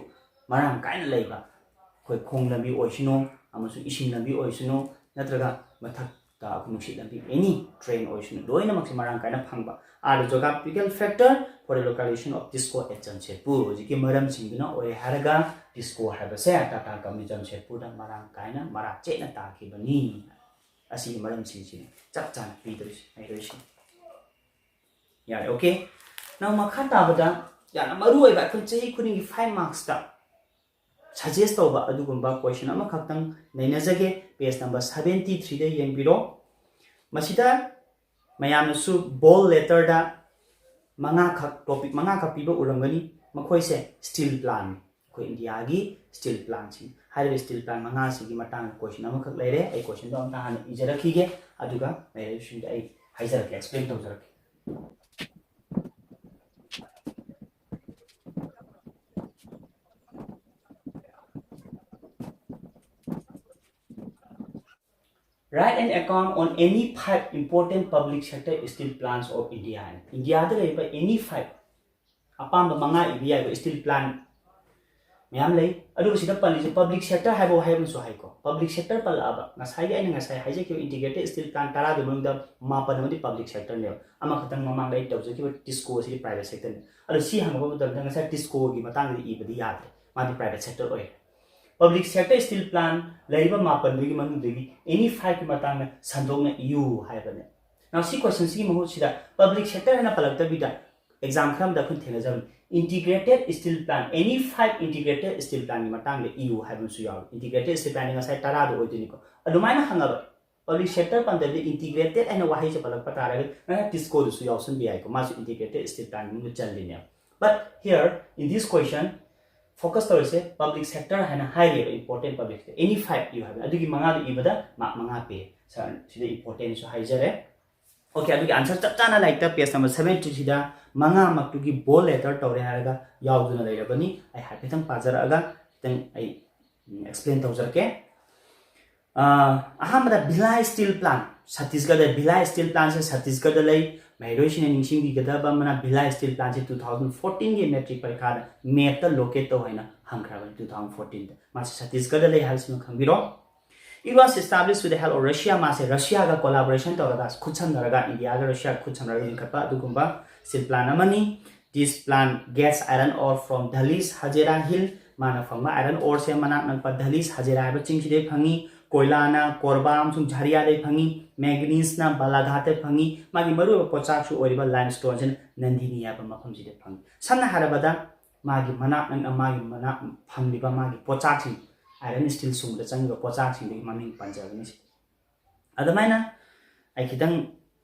ꯃꯔꯥꯡ ꯀꯥꯏꯅ ꯂꯩꯕ, ꯑꯩꯈꯣꯏ ꯈꯣꯡ ꯂꯝꯕꯤ ꯑꯣꯏꯁꯅꯨ, ꯑꯃꯁꯨꯡ ꯏꯁꯤꯡ ꯂꯝꯕꯤ ꯑꯣꯏꯁꯅꯨ, ꯅꯠꯇ꯭ꯔꯒ ꯃꯊꯛꯇ ꯑꯩꯈꯣꯏ ꯅꯨꯡꯁꯤꯠ ꯂꯝꯕꯤ, any train ꯑꯣꯏꯁꯅꯨ, ꯂꯣꯏꯅꯃꯛꯁꯦ ꯃꯔꯥꯡ ꯀꯥꯏꯅ ꯐꯪꯕ are the geographical factor for the localization of TISCO at Jamshedpur. ꯍꯧꯖꯤꯛꯀꯤ ꯃꯔꯝꯁꯤꯡꯗꯨꯅ ꯑꯣꯏꯔꯦ ꯍꯥꯏꯔꯒ TISCO ꯍꯥꯏꯕꯁꯦ ꯇꯥꯇꯥ ꯀꯝꯄꯅꯤ ꯖꯝꯁꯦꯗꯄꯨꯔꯗ ꯃꯔꯥꯡ ꯀꯥꯏꯅ ꯃꯔꯥ ꯆꯦꯠꯅ ꯇꯥꯈꯤꯕꯅꯤ꯫ ꯑꯁꯤꯒꯤ ꯃꯔꯝꯁꯤꯡꯁꯤꯅꯤ ꯆꯞ ꯆꯥꯅ ꯄꯤꯗꯣꯏꯁꯦ, ꯍꯩꯔꯣꯏꯁꯤꯡ꯫ ꯌꯥꯔꯦ, okay꯫ ꯅꯪ ꯃꯈꯥ ꯇꯥꯕꯗ ꯌꯥꯝꯅ ꯃꯔꯨ ꯑꯣꯏꯕ ꯑꯩꯈꯣꯏ ꯆꯍꯤ ꯈꯨꯗꯤꯡꯒꯤ five marksꯇ suggest ꯇꯧꯕ ꯑꯗꯨꯒꯨꯝꯕ question ꯑꯃꯈꯛꯇꯪ ꯅꯩꯅꯖꯒꯦ꯫ Page number seventy threeꯗ ꯌꯦꯡꯕꯤꯔꯣ꯫ ꯃꯁꯤꯗ ꯃꯌꯥꯝꯅꯁꯨ bold letterꯗ ꯃꯉꯥꯈꯛ, topic ꯃꯉꯥꯈꯛ ꯄꯤꯕ ꯎꯔꯝꯒꯅꯤ꯫ ꯃꯈꯣꯏꯁꯦ steel plant, ꯑꯩꯈꯣꯏ ꯏꯟꯗꯤꯌꯥꯒꯤ steel plantꯁꯤꯡ꯫ ꯍꯥꯏꯔꯤꯕ steel plant ꯃꯉꯥꯁꯤꯒꯤ ꯃꯇꯥꯡꯗ question ꯑꯃꯈꯛ ꯂꯩꯔꯦ꯫ ꯑꯩ questionꯗꯣ ꯑꯝꯇ ꯍꯥꯟꯅ ꯏꯖꯔꯛꯈꯤꯒꯦ, ꯑꯗꯨꯒ ꯂꯩꯔꯤꯕꯁꯤꯡꯗꯣ ꯑꯩ ꯍꯥꯏꯖꯔꯛꯀꯦ, explain ꯇꯧꯖꯔꯛꯀꯦ꯫ Write an account on any five important public sector steel plants of India. ꯏꯟꯗꯤꯌꯥꯗ ꯂꯩꯔꯤꯕ any five ꯑꯄꯥꯝꯕ ꯃꯉꯥ ꯏꯕ ꯌꯥꯏꯕ steel plant ꯃꯌꯥꯝ ꯂꯩ꯫ ꯑꯗꯨꯒ ꯁꯤꯗ ꯄꯜꯂꯤꯁꯦ public sector ꯍꯥꯏꯕ ꯋꯥꯍꯩ ꯑꯃꯁꯨ ꯍꯥꯏꯀꯣ꯫ Public sector ꯄꯜꯂꯛꯑꯕ, ꯉꯁꯥꯏꯒꯤ ꯑꯩꯅ ꯉꯁꯥꯏ ꯍꯥꯏꯖꯈꯤꯕ integrated steel plant ꯇꯔꯥꯒꯤ ꯃꯅꯨꯡꯗ ꯃꯥꯄꯟ ꯑꯃꯗꯤ public sectorꯅꯦꯕ꯫ ꯑꯃꯈꯛꯇꯪ ꯃꯃꯥꯡꯗ ꯑꯩ ꯇꯧꯖꯈꯤꯕ TISCO ꯑꯁꯤꯗꯤ private sectorꯅꯤ꯫ ꯑꯗꯣ ꯁꯤ ꯍꯪꯉꯛꯄ ꯃꯇꯝꯗ ꯉꯁꯥꯏ TISCOꯒꯤ ꯃꯇꯥꯡꯗꯗꯤ ꯏꯕꯗꯤ ꯌꯥꯗ꯭ꯔꯦ, ꯃꯥꯗꯤ private sector ꯑꯣꯏꯔꯦ꯫ Public sector steel plant ꯂꯩꯔꯤꯕ ꯃꯥꯄꯟꯗꯨꯒꯤ ꯃꯅꯨꯡꯗꯒꯤ any fiveꯀꯤ ꯃꯇꯥꯡꯗ ꯁꯟꯗꯣꯛꯅ ꯏꯌꯨ ꯍꯥꯏꯕꯅꯦ꯫ Now ꯁꯤ questionꯁꯤꯒꯤ ꯃꯍꯨꯠꯁꯤꯗ public sector ꯍꯥꯏꯅ ꯄꯜꯂꯛꯇꯕꯤꯗ exam ꯈꯔ ꯑꯃꯗ ꯑꯩꯈꯣꯏꯅ ꯊꯦꯡꯅꯖꯕꯅꯤ, integrated steel plant, any five integrated steel plantꯀꯤ ꯃꯇꯥꯡꯗ ꯏꯌꯨ ꯍꯥꯏꯕ ꯑꯃꯁꯨ ꯌꯥꯎꯏ꯫ Integrated steel plantꯗꯤ ꯉꯁꯥꯏ ꯇꯔꯥꯗꯣ ꯑꯣꯏꯗꯣꯏꯅꯤꯀꯣ꯫ ꯑꯗꯨꯃꯥꯏꯅ ꯍꯪꯉꯕ public sector ꯄꯟꯗꯕꯤꯗ integrated ꯍꯥꯏꯅ ꯋꯥꯍꯩꯁꯦ ꯄꯜꯂꯛꯄ ꯇꯥꯔꯒꯗꯤ ꯉꯁꯥꯏ TISCOꯗꯨꯁꯨ ꯌꯥꯎꯁꯟꯕ ꯌꯥꯏꯀꯣ, ꯃꯥꯁꯨ integrated steel plantꯒꯤ ꯃꯅꯨꯡꯗ ꯆꯜꯂꯤꯅꯦꯕ꯫ But here in this question focus ꯇꯧꯔꯤꯁꯦ public sector ꯍꯥꯏꯅ ꯍꯥꯏꯔꯤꯕ, important public sector any five ꯏꯌꯨ ꯍꯥꯏꯕ, ꯑꯗꯨꯒꯤ ꯃꯉꯥꯗꯨ ꯏꯕꯗ mark ꯃꯉꯥ ꯄꯤ꯫ Sir ꯁꯤꯗ importantꯁꯨ ꯍꯥꯏꯖꯔꯦ꯫ Okay, ꯑꯗꯨꯒꯤ answer ꯆꯞ ꯆꯥꯅ ꯂꯥꯏꯔꯤꯛꯇ page number seventyꯁꯤꯗ ꯃꯉꯥꯃꯛꯇꯨꯒꯤ bold letter ꯇꯧꯔꯦ ꯍꯥꯏꯔꯒ ꯌꯥꯎꯗꯨꯅ ꯂꯩꯔꯕꯅꯤ꯫ ꯑꯩ ꯍꯥꯏꯐꯦꯠꯇꯪ ꯄꯥꯖꯔꯛꯑꯒ ꯈꯤꯇꯪ ꯑꯩ explain ꯇꯧꯖꯔꯛꯀꯦ꯫ ꯑꯥ, ꯑꯍꯥꯟꯕꯗ ꯚꯤꯂꯥꯏ steel plant, ꯁꯠꯇꯤꯁꯒꯔꯗ ꯚꯤꯂꯥꯏ steel plantꯁꯦ ꯁꯠꯇꯤꯁꯒꯔꯗ ꯂꯩ꯫ ꯃꯍꯩꯔꯣꯏꯁꯤꯡꯅ ꯅꯤꯡꯁꯤꯡꯕꯤꯒꯗꯕ ꯑꯃꯅ ꯚꯤꯂꯥꯏ ꯁ꯭ꯇꯤꯜ ꯄ꯭ꯂꯥꯟꯁꯦ ꯇꯨ ꯊꯥꯎꯖꯟ ꯐꯣꯔꯇꯤꯟꯒꯤ ꯃꯦꯇ꯭ꯔꯤꯛ ꯄꯔꯤꯈꯥꯗ ꯃꯦꯠꯇ ꯂꯣꯀꯦꯠ ꯇꯧ ꯍꯥꯏꯅ ꯍꯪꯈ꯭ꯔꯕꯅꯤ꯫ ꯇꯨ ꯊꯥꯎꯖꯟ ꯐꯣꯔꯇꯤꯟꯗ ꯃꯥꯁꯦ ꯁꯠꯇꯤꯁꯒꯔꯗ ꯂꯩ ꯍꯥꯏꯕꯁꯤꯃ ꯈꯪꯕꯤꯔꯣ꯫ It was established with the help of Russia. ꯃꯥꯁꯦ ꯔꯁꯤꯌꯥꯒ ꯀꯣꯂꯥꯕꯣꯔꯦꯁꯟ ꯇꯧꯔꯒ, ꯈꯨꯠꯁꯝꯅꯔꯒ, ꯏꯟꯗꯤꯌꯥꯒ ꯔꯁꯤꯌꯥꯒ ꯈꯨꯠꯁꯝꯅꯔꯒ ꯂꯤꯡꯈꯠꯄ ꯑꯗꯨꯒꯨꯝꯕ ꯁ꯭ꯇꯤꯜ ꯄ꯭ꯂꯥꯟ ꯑꯃꯅꯤ꯫ This plant gets iron ore from Dhali's Hazira Hill. ꯃꯥꯅ ꯐꯪꯕ ꯑꯥꯏꯔꯟ ꯑꯣꯔꯁꯦ ꯃꯅꯥꯛ ꯅꯛꯄ ꯙꯂꯤꯁ ꯍꯖꯤꯔꯥ ꯍꯥꯏꯕ ꯆꯤꯡꯁꯤꯗꯩ ꯐꯪꯉꯤ꯫ ꯀꯣꯏꯂꯥꯅ ꯀꯣꯔꯕꯥ ꯑꯃꯁꯨꯡ ꯖꯍꯔꯤꯌꯥꯗꯩ ꯐꯪꯉꯤ꯫ ꯃꯦꯒꯅꯤꯁꯅ ꯕꯥꯂꯥꯘꯥꯠꯇꯩ ꯐꯪꯉꯤ꯫ ꯃꯥꯒꯤ ꯃꯔꯨꯑꯣꯏꯕ ꯄꯣꯠꯆꯥꯛꯁꯨ ꯑꯣꯏꯔꯤꯕ ꯂꯥꯏꯝ ꯁ꯭ꯇꯣꯟꯁꯤꯅ ꯅꯟꯗꯤꯅꯤ ꯍꯥꯏꯕ ꯃꯐꯝꯁꯤꯗ ꯐꯪꯉꯤ꯫ ꯁꯝꯅ ꯍꯥꯏꯔꯕꯗ, ꯃꯥꯒꯤ ꯃꯅꯥꯛ ꯅꯛꯅ ꯃꯥꯒꯤ ꯃꯅꯥꯛ ꯐꯪꯂꯤꯕ ꯃꯥꯒꯤ ꯄꯣꯠꯆꯥꯛꯁꯤꯡ, ꯑꯥꯏꯔꯟ ꯁ꯭ꯇꯤꯜ ꯁꯨꯡꯕꯗ ꯆꯪꯉꯤꯕ ꯄꯣꯠꯆꯥꯛꯁꯤꯡꯗꯨꯒꯤ ꯃꯃꯤꯡ ꯄꯟꯖꯕꯅꯤ ꯁꯤꯗ꯫ ꯑꯗꯨꯃꯥꯏꯅ ꯑꯩ ꯈꯤꯇꯪ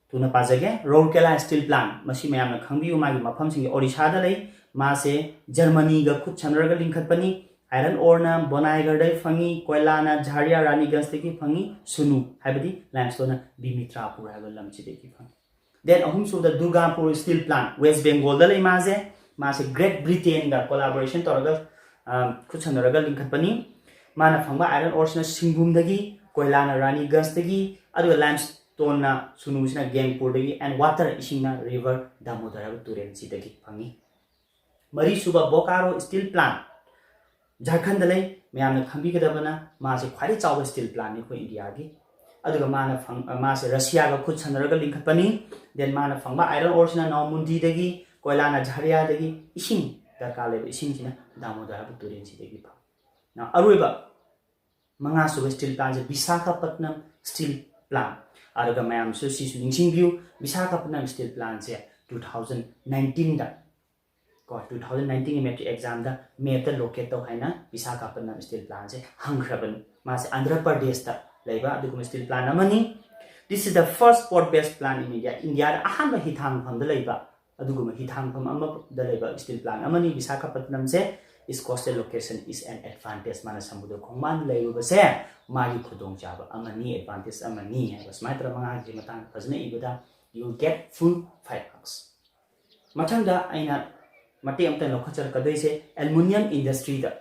ꯊꯨꯅ ꯄꯥꯖꯒꯦ꯫ ꯔꯧꯔꯀꯦꯂꯥ ꯁ꯭ꯇꯤꯜ ꯄ꯭ꯂꯥꯟ, ꯃꯁꯤ ꯃꯌꯥꯝꯅ ꯈꯪꯕꯤꯌꯨ, ꯃꯥꯒꯤ ꯃꯐꯝꯁꯤꯡꯁꯦ ꯑꯣꯔꯤꯁꯥꯗ ꯂꯩ꯫ ꯃꯥꯁꯦ ꯖꯔꯃꯅꯤꯒ ꯈꯨꯠ ꯁꯝꯅꯔꯒ ꯂꯤꯡꯈꯠꯄꯅꯤ꯫ ꯑꯥꯏꯔꯟ ꯑꯣꯔꯅ ꯕꯣꯅꯥꯏꯒꯔꯗꯩ ꯐꯪꯉꯤ, ꯀꯣꯏꯂꯥꯅ ꯖꯍꯔꯤꯌꯥ ꯔꯥꯅꯤꯒꯟꯖꯇꯒꯤ ꯐꯪꯉꯤ, ꯁꯨꯅꯨ ꯍꯥꯏꯕꯗꯤ ꯂꯥꯏꯝꯁ꯭ꯇꯣꯟꯅ ꯕꯤꯃꯤꯇ꯭ꯔꯥꯄꯨꯔ ꯍꯥꯏꯕ ꯂꯝꯁꯤꯗꯒꯤ ꯐꯪꯉꯤ꯫ ꯗꯦꯟ ꯑꯍꯨꯝꯁꯨꯕꯗ ꯗꯨꯔꯒꯥꯄꯨꯔ ꯁ꯭ꯇꯤꯜ ꯄ꯭ꯂꯥꯟ, ꯋꯦꯁ ꯕꯦꯡꯒꯣꯜꯗ ꯂꯩ꯫ ꯃꯥꯁꯦ, ꯃꯥꯁꯦ ꯒ꯭ꯔꯦꯠ ꯕ꯭ꯔꯤꯇꯦꯟꯒ ꯀꯣꯂꯥꯕꯣꯔꯦꯁꯟ ꯇꯧꯔꯒ, ꯑ, ꯈꯨꯠ ꯁꯝꯅꯔꯒ ꯂꯤꯡꯈꯠꯄꯅꯤ꯫ ꯃꯥꯅ ꯐꯪꯕ ꯑꯥꯏꯔꯟ ꯑꯣꯔꯁꯤꯅ ꯁꯤꯡꯚꯨꯝꯗꯒꯤ, ꯀꯣꯏꯂꯥꯅ ꯔꯥꯅꯤꯒꯟꯖꯇꯒꯤ, ꯑꯗꯨꯒ ꯂꯥꯏꯝꯁ꯭ꯇꯣꯟꯅ, ꯁꯨꯅꯨꯁꯤꯅ ꯒꯦꯡꯄꯨꯔꯗꯒꯤ, and water, ꯏꯁꯤꯡꯅ river ꯗꯥꯃꯣꯗꯔ ꯍꯥꯏꯕ ꯇꯨꯔꯦꯜꯁꯤꯗꯒꯤ ꯐꯪꯉꯤ꯫ ꯃꯔꯤꯁꯨꯕ ꯕꯣꯀꯥꯔꯣ ꯁ꯭ꯇꯤꯜ ꯄ꯭ꯂꯥꯟ, ꯖꯥꯔꯈꯟꯗ ꯂꯩ꯫ ꯃꯌꯥꯝꯅ ꯈꯪꯕꯤꯒꯗꯕꯅ, ꯃꯥꯁꯦ ꯈ꯭ꯋꯥꯏꯗꯒꯤ ꯆꯥꯎꯕ ꯁ꯭ꯇꯤꯜ ꯄ꯭ꯂꯥꯟꯅꯤ ꯑꯩꯈꯣꯏ ꯏꯟꯗꯤꯌꯥꯒꯤ꯫ ꯑꯗꯨꯒ ꯃꯥꯅ ꯐꯪ-, ꯃꯥꯁꯦ ꯔꯁꯤꯌꯥꯒ ꯈꯨꯠ ꯁꯝꯅꯔꯒ ꯂꯤꯡꯈꯠꯄꯅꯤ꯫ ꯗꯦꯟ ꯃꯥꯅ ꯐꯪꯕ ꯑꯥꯏꯔꯟ ꯑꯣꯔꯁꯤꯅ ꯅꯥꯎꯃꯨꯟꯗꯤꯗꯒꯤ, ꯀꯣꯏꯂꯥꯅ ꯖꯍꯔꯤꯌꯥꯗꯒꯤ, ꯏꯁꯤꯡ ꯗꯔꯀꯥꯔ ꯂꯩꯕ ꯏꯁꯤꯡꯁꯤꯅ ꯗꯥꯃꯣꯗꯔ ꯍꯥꯏꯕ ꯇꯨꯔꯦꯜꯁꯤꯗꯒꯤ ꯐꯪꯉꯤ꯫ Now, ꯑꯔꯣꯏꯕ ꯃꯉꯥꯁꯨꯕ ꯁ꯭ꯇꯤꯜ ꯄ꯭ꯂꯥꯟꯁꯦ ꯕꯤꯁꯥꯈꯥꯄꯠꯅꯝ ꯁ꯭ꯇꯤꯜ ꯄ꯭ꯂꯥꯟ꯫ ꯑꯗꯨꯒ ꯃꯌꯥꯝꯁꯨ ꯁꯤꯁꯨ ꯅꯤꯡꯁꯤꯡꯕꯤꯌꯨ, ꯕꯤꯁꯥꯈꯥꯄꯠꯅꯝ ꯁ꯭ꯇꯤꯜ ꯄ꯭ꯂꯥꯟꯁꯦ ꯇꯨ ꯊꯥꯎꯖꯟ ꯅꯥꯏꯟꯇꯤꯟꯗ, ꯀꯣ, ꯇꯨ ꯊꯥꯎꯖꯟ ꯅꯥꯏꯟꯇꯤꯟꯒꯤ ꯃꯦꯇ꯭ꯔꯤꯛ ꯑꯦꯛꯖꯥꯝꯗ ꯃꯦꯠꯇ ꯂꯣꯀꯦꯠ ꯇꯧ ꯍꯥꯏꯅ ꯕꯤꯁꯥꯈꯥꯄꯠꯅꯝ ꯁ꯭ꯇꯤꯜ ꯄ꯭ꯂꯥꯟꯁꯦ ꯍꯪꯈ꯭ꯔꯕꯅꯤ꯫ ꯃꯥꯁꯦ ꯑꯟꯙ꯭ꯔ ꯄ꯭ꯔꯗꯦꯁꯇ ꯂꯩꯕ ꯑꯗꯨꯒꯨꯝꯕ ꯁ꯭ꯇꯤꯜ ꯄ꯭ꯂꯥꯟ ꯑꯃꯅꯤ꯫ This is the first port based plant in India. ꯏꯟꯗꯤꯌꯥꯗ ꯑꯍꯥꯟꯕ ꯍꯤꯊꯥꯡꯐꯝꯗ ꯂꯩꯕ ꯑꯗꯨꯒꯨꯝꯕ ꯍꯤꯊꯥꯡꯐꯝ ꯑꯃꯗ ꯂꯩꯕ ꯁ꯭ꯇꯤꯜ ꯄ꯭ꯂꯥꯟ ꯑꯃꯅꯤ꯫ ꯕꯤꯁꯥꯈꯥꯄꯠꯅꯝꯁꯦ, its coastal location is an advantage. ꯃꯥꯅ ꯁꯃꯨꯗ꯭ꯔ ꯈꯣꯡꯕꯥꯟ ꯂꯩꯔꯨꯕꯁꯦ ꯃꯥꯒꯤ ꯈꯨꯗꯣꯡꯆꯥꯕ ꯑꯃꯅꯤ, ꯑꯦꯗꯚꯥꯟꯇꯦꯖ ꯑꯃꯅꯤ ꯍꯥꯏꯕ꯫ ꯁꯨꯃꯥꯏꯅ ꯇꯧꯔꯒ ꯃꯉꯥꯒꯤ ꯃꯇꯥꯡꯗ ꯐꯖꯅ ꯏꯕꯗ you will get full five marks. ꯃꯊꯪꯗ ꯑꯩꯅ ꯃꯇꯦꯛ ꯑꯃꯇꯪ ꯂꯧꯈꯠꯆꯔꯛꯀꯗꯣꯏꯁꯦ ꯑꯦꯜꯃꯨꯅꯤꯌꯝ ꯏꯟꯗꯁꯇ꯭ꯔꯤꯗ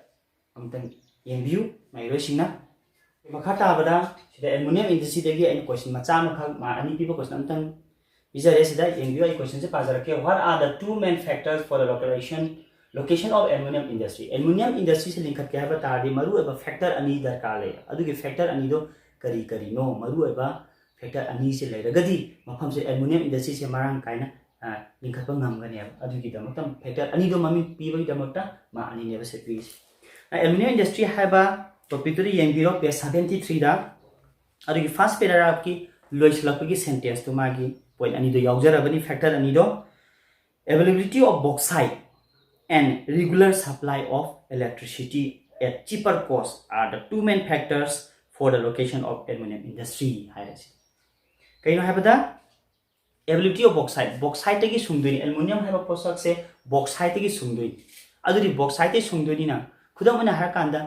ꯑꯃꯨꯛꯇꯪ ꯌꯦꯡꯕꯤꯌꯨ, ꯃꯍꯩꯔꯣꯏꯁꯤꯡꯅ꯫ ꯃꯈꯥ ꯇꯥꯕꯗ ꯁꯤꯗ ꯑꯦꯜꯃꯨꯅꯤꯌꯝ ꯏꯟꯗꯁꯇ꯭ꯔꯤꯗꯒꯤ ꯑꯩꯅ ꯀꯣꯏꯁꯟ ꯃꯆꯥ ꯑꯃꯈꯛ, ꯃꯥꯔꯛ ꯑꯅꯤ ꯄꯤꯕ ꯀꯣꯏꯁꯟ ꯑꯃꯇꯪ ꯄꯤꯖꯔꯦ꯫ ꯁꯤꯗ ꯌꯦꯡꯕꯤꯌꯨ, ꯑꯩ ꯀꯣꯏꯁꯟꯁꯦ ꯄꯥꯖꯔꯛꯀꯦ꯫ What are the two main factors for the location location of aluminium industry? Aluminium industry ꯁꯦ ꯂꯤꯡꯈꯠꯀꯦ ꯍꯥꯏꯕ ꯇꯥꯔꯗꯤ ꯃꯔꯨꯑꯣꯏꯕ ꯐꯦꯛꯇꯔ ꯑꯅꯤ ꯗꯔꯀꯥꯔ ꯂꯩ꯫ ꯑꯗꯨꯒꯤ ꯐꯦꯛꯇꯔ ꯑꯅꯤꯗꯣ ꯀꯔꯤ ꯀꯔꯤꯅꯣ? ꯃꯔꯨꯑꯣꯏꯕ ꯐꯦꯛꯇꯔ ꯑꯅꯤꯁꯦ ꯂꯩꯔꯒꯗꯤ ꯃꯐꯝꯁꯦ aluminium industry ꯁꯦ ꯃꯔꯥꯡ ꯀꯥꯏꯅ ꯂꯤꯡꯈꯠꯄ ꯉꯝꯒꯅꯦꯕ꯫ ꯑꯗꯨꯒꯤꯗꯃꯛꯇ ꯐꯦꯛꯇꯔ ꯑꯅꯤꯗꯣ ꯃꯃꯤꯡ ꯄꯤꯕꯒꯤꯗꯃꯛꯇ ꯃꯥ ꯑꯅꯤꯅꯦꯕ ꯁꯦ ꯄꯤꯔꯤꯁꯦ꯫ Aluminium industry ꯍꯥꯏꯕ ꯇꯣꯄꯤꯛꯇꯨꯗ ꯌꯦꯡꯕꯤꯔꯣ, ꯄꯦꯖ ꯁꯚꯦꯟꯇꯤ ꯊ꯭ꯔꯤꯗ꯫ ꯑꯗꯨꯒꯤ ꯐꯥꯔꯁ ꯄꯦꯔꯥꯒ꯭ꯔꯥꯐꯀꯤ ꯂꯣꯏꯁꯤꯜꯂꯛꯄꯒꯤ ꯁꯦꯟꯇꯦꯟꯁꯇꯨ ꯃꯥꯒꯤ ꯄꯣꯏꯟ ꯑꯅꯤꯗꯣ ꯌꯥꯎꯖꯔꯕꯅꯤ, ꯐꯦꯛꯇꯔ ꯑꯅꯤꯗꯣ꯫ Availability of bauxite and regular supply of electricity at cheaper cost are the two main factors for the location of aluminium industry ꯍꯥꯏꯔꯁꯤ꯫ ꯀꯩꯅꯣ ꯍꯥꯏꯕꯗ availability of bauxite, ꯕꯣꯛꯁꯥꯏꯠꯇꯒꯤ ꯁꯨꯡꯗꯣꯏꯅꯤ꯫ Aluminium ꯍꯥꯏꯕ ꯄꯣꯠꯁꯛꯁꯦ ꯕꯣꯛꯁꯥꯏꯠꯇꯒꯤ ꯁꯨꯡꯗꯣꯏꯅꯤ꯫ ꯑꯗꯨꯗꯤ ꯕꯣꯛꯁꯥꯏꯠꯇꯒꯤ ꯁꯨꯡꯗꯣꯏꯅꯤꯅ, ꯈꯨꯗꯝ ꯑꯣꯏꯅ ꯍꯥꯏꯔꯀꯥꯟꯗ